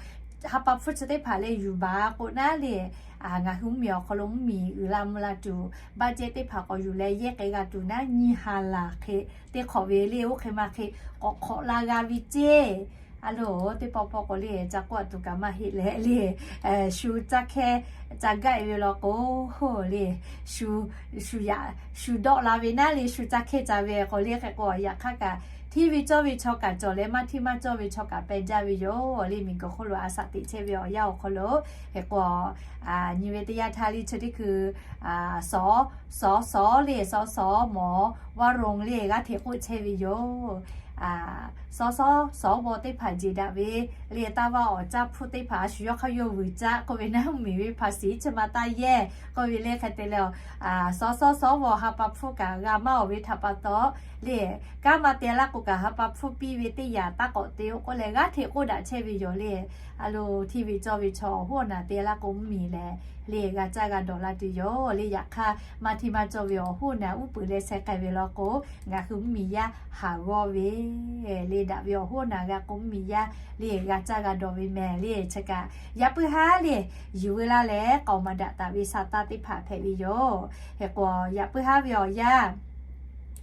ha pa hpfuhˇ chi teˇ hpaˍ leh yuˬ baˬ k'o naˉ le, ngaˬ hui mvuhˇmiˬ awˬ hk'aw lo mvuhˇmiˬ uiˍ la mvuh la tuˬ, budget teˇ hpaˍ k'awꞈ yuˬ leh yehˇ k'ai g'a tuˬ naˉ, nyiˇ ha laˬ hk'e teˇ hk'awꞈ ve le, oˇ hk'e ma hk'e k'awꞈ hk'awꞈ la g'a ve ceˇ. A lo, teˇ pawˆ pawˆ k'o le, ca k'oˆ a tuˬ kaꞈ maˇ heˆ leh le, shu caˇ hkehˇ ca gaˆ e ve law k'o, le, shu, shu yaꞈ, shu dawˆ la ve naˉ le, shu caˇ hkehˇ ca ve k'o le. Hk'e k'o, yaꞈ hk'aˇ kaꞈ hteˇ ve cawˇ ve chaw kaꞈ cawˬ leh, maˇ hteˇ maˇ cawˇ ve chaw kaꞈ peh jaˇ ve yoˬ. Le, miˬguiˬ hk'oˆ lo a shaꞈ teꞈ chehˇ ve awˬ yanˇ awˬ hk'aw lo, hk'e k'o, nyi ve teˇ yanˇ htaˇ le chi teˇ hkui sawˉ sawˉ sawˉ le, sawˉ sawˉ mawˬ vaˇ ronˍ le, g'aˇ hteꞈ k'oˆ chehˇ ve yoˬ. Sawˉ sawˉ sawˉ vaw teˇ hpaˍ jeˬ daꞈ ve le, taˇ vaˇ awˬ caˇ hpfuhˇ teˇ hpaˍ a shu yawˇ hk'aˇ yawˇ vuiˬ caˆ k'oˆ ve naˉ, mvuhˇmiˬ ve hpaˍ siˉ chi ma taˇ yehˇ k'oˆ ve le. Hk'e te leh, sawˉ sawˉ sawˉ vaw ha pa hpfuhˇ kaꞈ g'a maˇ awˬ ve htaꞈ pa taw le, kanˉ maˇ te laˇ k'o kaꞈ ha pa hpfuhˇ piˇ ve teˇ yanˇ taˇ k'awꞈ te-o k'oˆ leh g'aˇ hteꞈ k'oˆ daꞈ chehˇ ve yoˬ le. A lo, hteˇ ve cawˇ ve chaw awˬ hoˉ awˬ naˬ te laˇ k'o mvuhˇmiˬ lehˬ le, g'a caˇ g'a dawˬ la tuˬ yoˬ le. Yaꞈ hk'aˇ maˇ hteˇ maˇ cawˇ ve awˬ hoˉ awˬ naˬ uˉ peunˍ leh sheh k'ai ve law k'o, ngaˬ hui mvuhˇmiˬ yaˇ haˍ g'awˇ ve le, daꞈ ve awˬ hoˉ awˬ naˬ g'a k'o mvuhˇmiˬ yaˇ le, g'a caˇ g'a dawˬ ve mehˍ le. Chi kaꞈ yaꞈ puiˉ haˉ le, yuˬ veu laˇ leh k'aoˍ maˍ daꞈ taˍ ve sa taˇ teˇ hpaˍ hpehꞈ ve yoˬ. Hk'e k'o, yaꞈ puiˉ haˉ ve awˬ yanˇ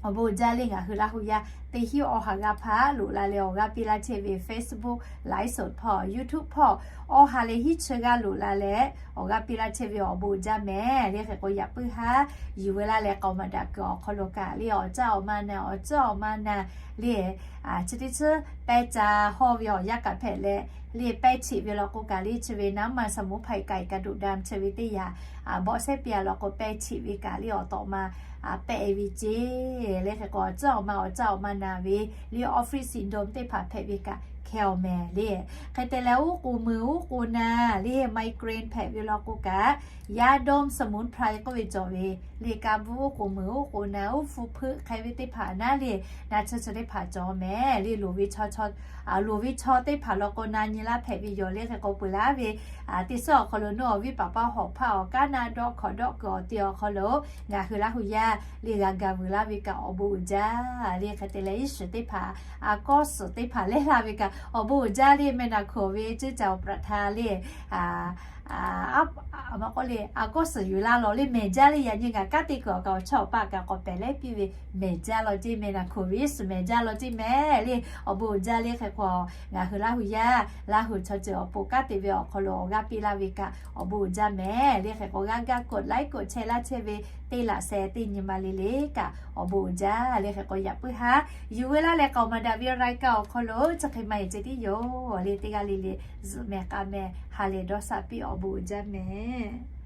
awˬ bon uiˍ jaˇ le, ngaˬ hui Laˇ huˍ yaˇ teˇ hinˉ awˬ ha g'aˇ hpaˇ loꞈ la leh awˬ g'aˇ piˇ laˇ chehˇ ve Facebook ไลฟ์สด hpawˇ, YouTube hpawˇ, awˬ ha leh hiˉ chi g'aˇ loꞈ la leh awˬ g'aˇ piˇ laˇ chehˇ ve awˬ bon uiˍ jaˇ mehˍ le. Hk'e k'o, yaꞈ puiˉ haˉ yuˬ veu laˇ leh k'aoˍ maˍ daꞈ kuiˬ awˬ hk'aw lo kaꞈ le, awˬ caˇ awˬ ma na, awˬ caˇ awˬ ma na le, chi teˇ chi pehˇ ca hawˇ ve awˬ yanˇ kaꞈ hpehꞈ leh le, pehˇ cheꞈ ve law k'o kaꞈ le, chi ve naˉ ma สมุนไพร ไก่กระดูกดำ chi ve teˇ yanˇ bawˆ shehˉ piˇ a law k'o, pehˇ cheꞈ ve kaꞈ le awˬ tawꞈ ma pehˇ e ve ceˇ le. Hk'e k'o, awˬ caˇ awˬ ma, awˬ caˇ awˬ ma na ve le, office syndrome teˇ hpaˍ hpehꞈ ve kaꞈ hkeh awˬ mehˍ le. Hk'e te leh, uˉ k'oˍ meuˍ uˉ k'oˍ na le, migraine hpehꞈ ve law k'o kaꞈ, ยาดมสมุนไพร k'oˆ ve cawˬ ve le, ka bvuhˆ uˉ k'oˍ meuˍ uˉ k'oˍ na uˉ hpu hpeuˆ hk'e ve teˇ hpaˍ naˉ le, na chi chi teˇ hpaˍ cawˬ mehˍ le. Loˍ ve chaw, loˍ ve chaw teˇ hpaˍ law k'o na nyi laˇ hpehꞈ ve yoˬ le. Hk'e k'o, peuˬ laˇ ve teˇ suhˉ awˬ hk'aw lo nawˬ awˬ viˉ paˍ paˇ hawꞈ hpaˇ awˬ kaˉ naˆ dawˆ hkawꞈ dawˆ kuiˬ awˬ te awˬ hk'aw lo ngaˬ hui Laˇ huˍ yaˇ le g'a ga vuiˬ laˇ ve kaꞈ awˬ bon uiˍ jaˇ le. Hk'e te leh, iˉ shiˍ teˇ hpaˍ, a kawˇ suhˍ teˇ hpaˍ lehˬ la ve kaꞈ awˬ bon uiˍ jaˇ le. Meh naˬ hkoˍ ve ceˇ ca awˬ praꞈ hta le, a ma k'oˆ le, a kawˇ suhˍ yuˬ laˇ law le, mehˍ jaˇ le. Yaꞈ nyi ngaˬ kanˉ te kuiˬ awˬ kaꞈ awˬ chawˇ awˬ paˆ kaꞈ k'awꞈ pehˬ leh piˇ ve mehˍ jaˇ law ceˇ, meh naˬ hkoˍ ve iˉ shiˍ mehˍ jaˇ law ceˇ mehˍ le. Awˬ bon uiˍ jaˇ le. Hk'e k'o, ngaˬ hui Laˇ huˍ yaˇ, Laˇ huˍ chaw ceuˬ awˬ pon kanˉ te ve awˬ hk'aw lo awˬ g'aˇ piˇ laˇ ve kaꞈ awˬ bon uiˍ jaˇ mehˍ le. Hk'e k'o, g'aˇ gaˇ กดไลค์ กดแชร์ laˇ chehˇ ve teˇ laꞈ sheh teˇ nyi ma le le kaꞈ awˬ bon uiˍ jaˇ le. Hk'e k'o, yaꞈ puiˉ haˉ yuˬ veu laˇ leh k'aoˍ maˍ daꞈ ve รายการ awˬ hk'aw lo chi hk'e maˇ heˆ ceh tiˉ yoˬ le. Teˇ g'aˇ le le zuhꞈ mehˍ k'a mehˍ ha lehˬ dawˇ shaˆ piˇ, awˬ bon uiˍ jaˇ mehˍ.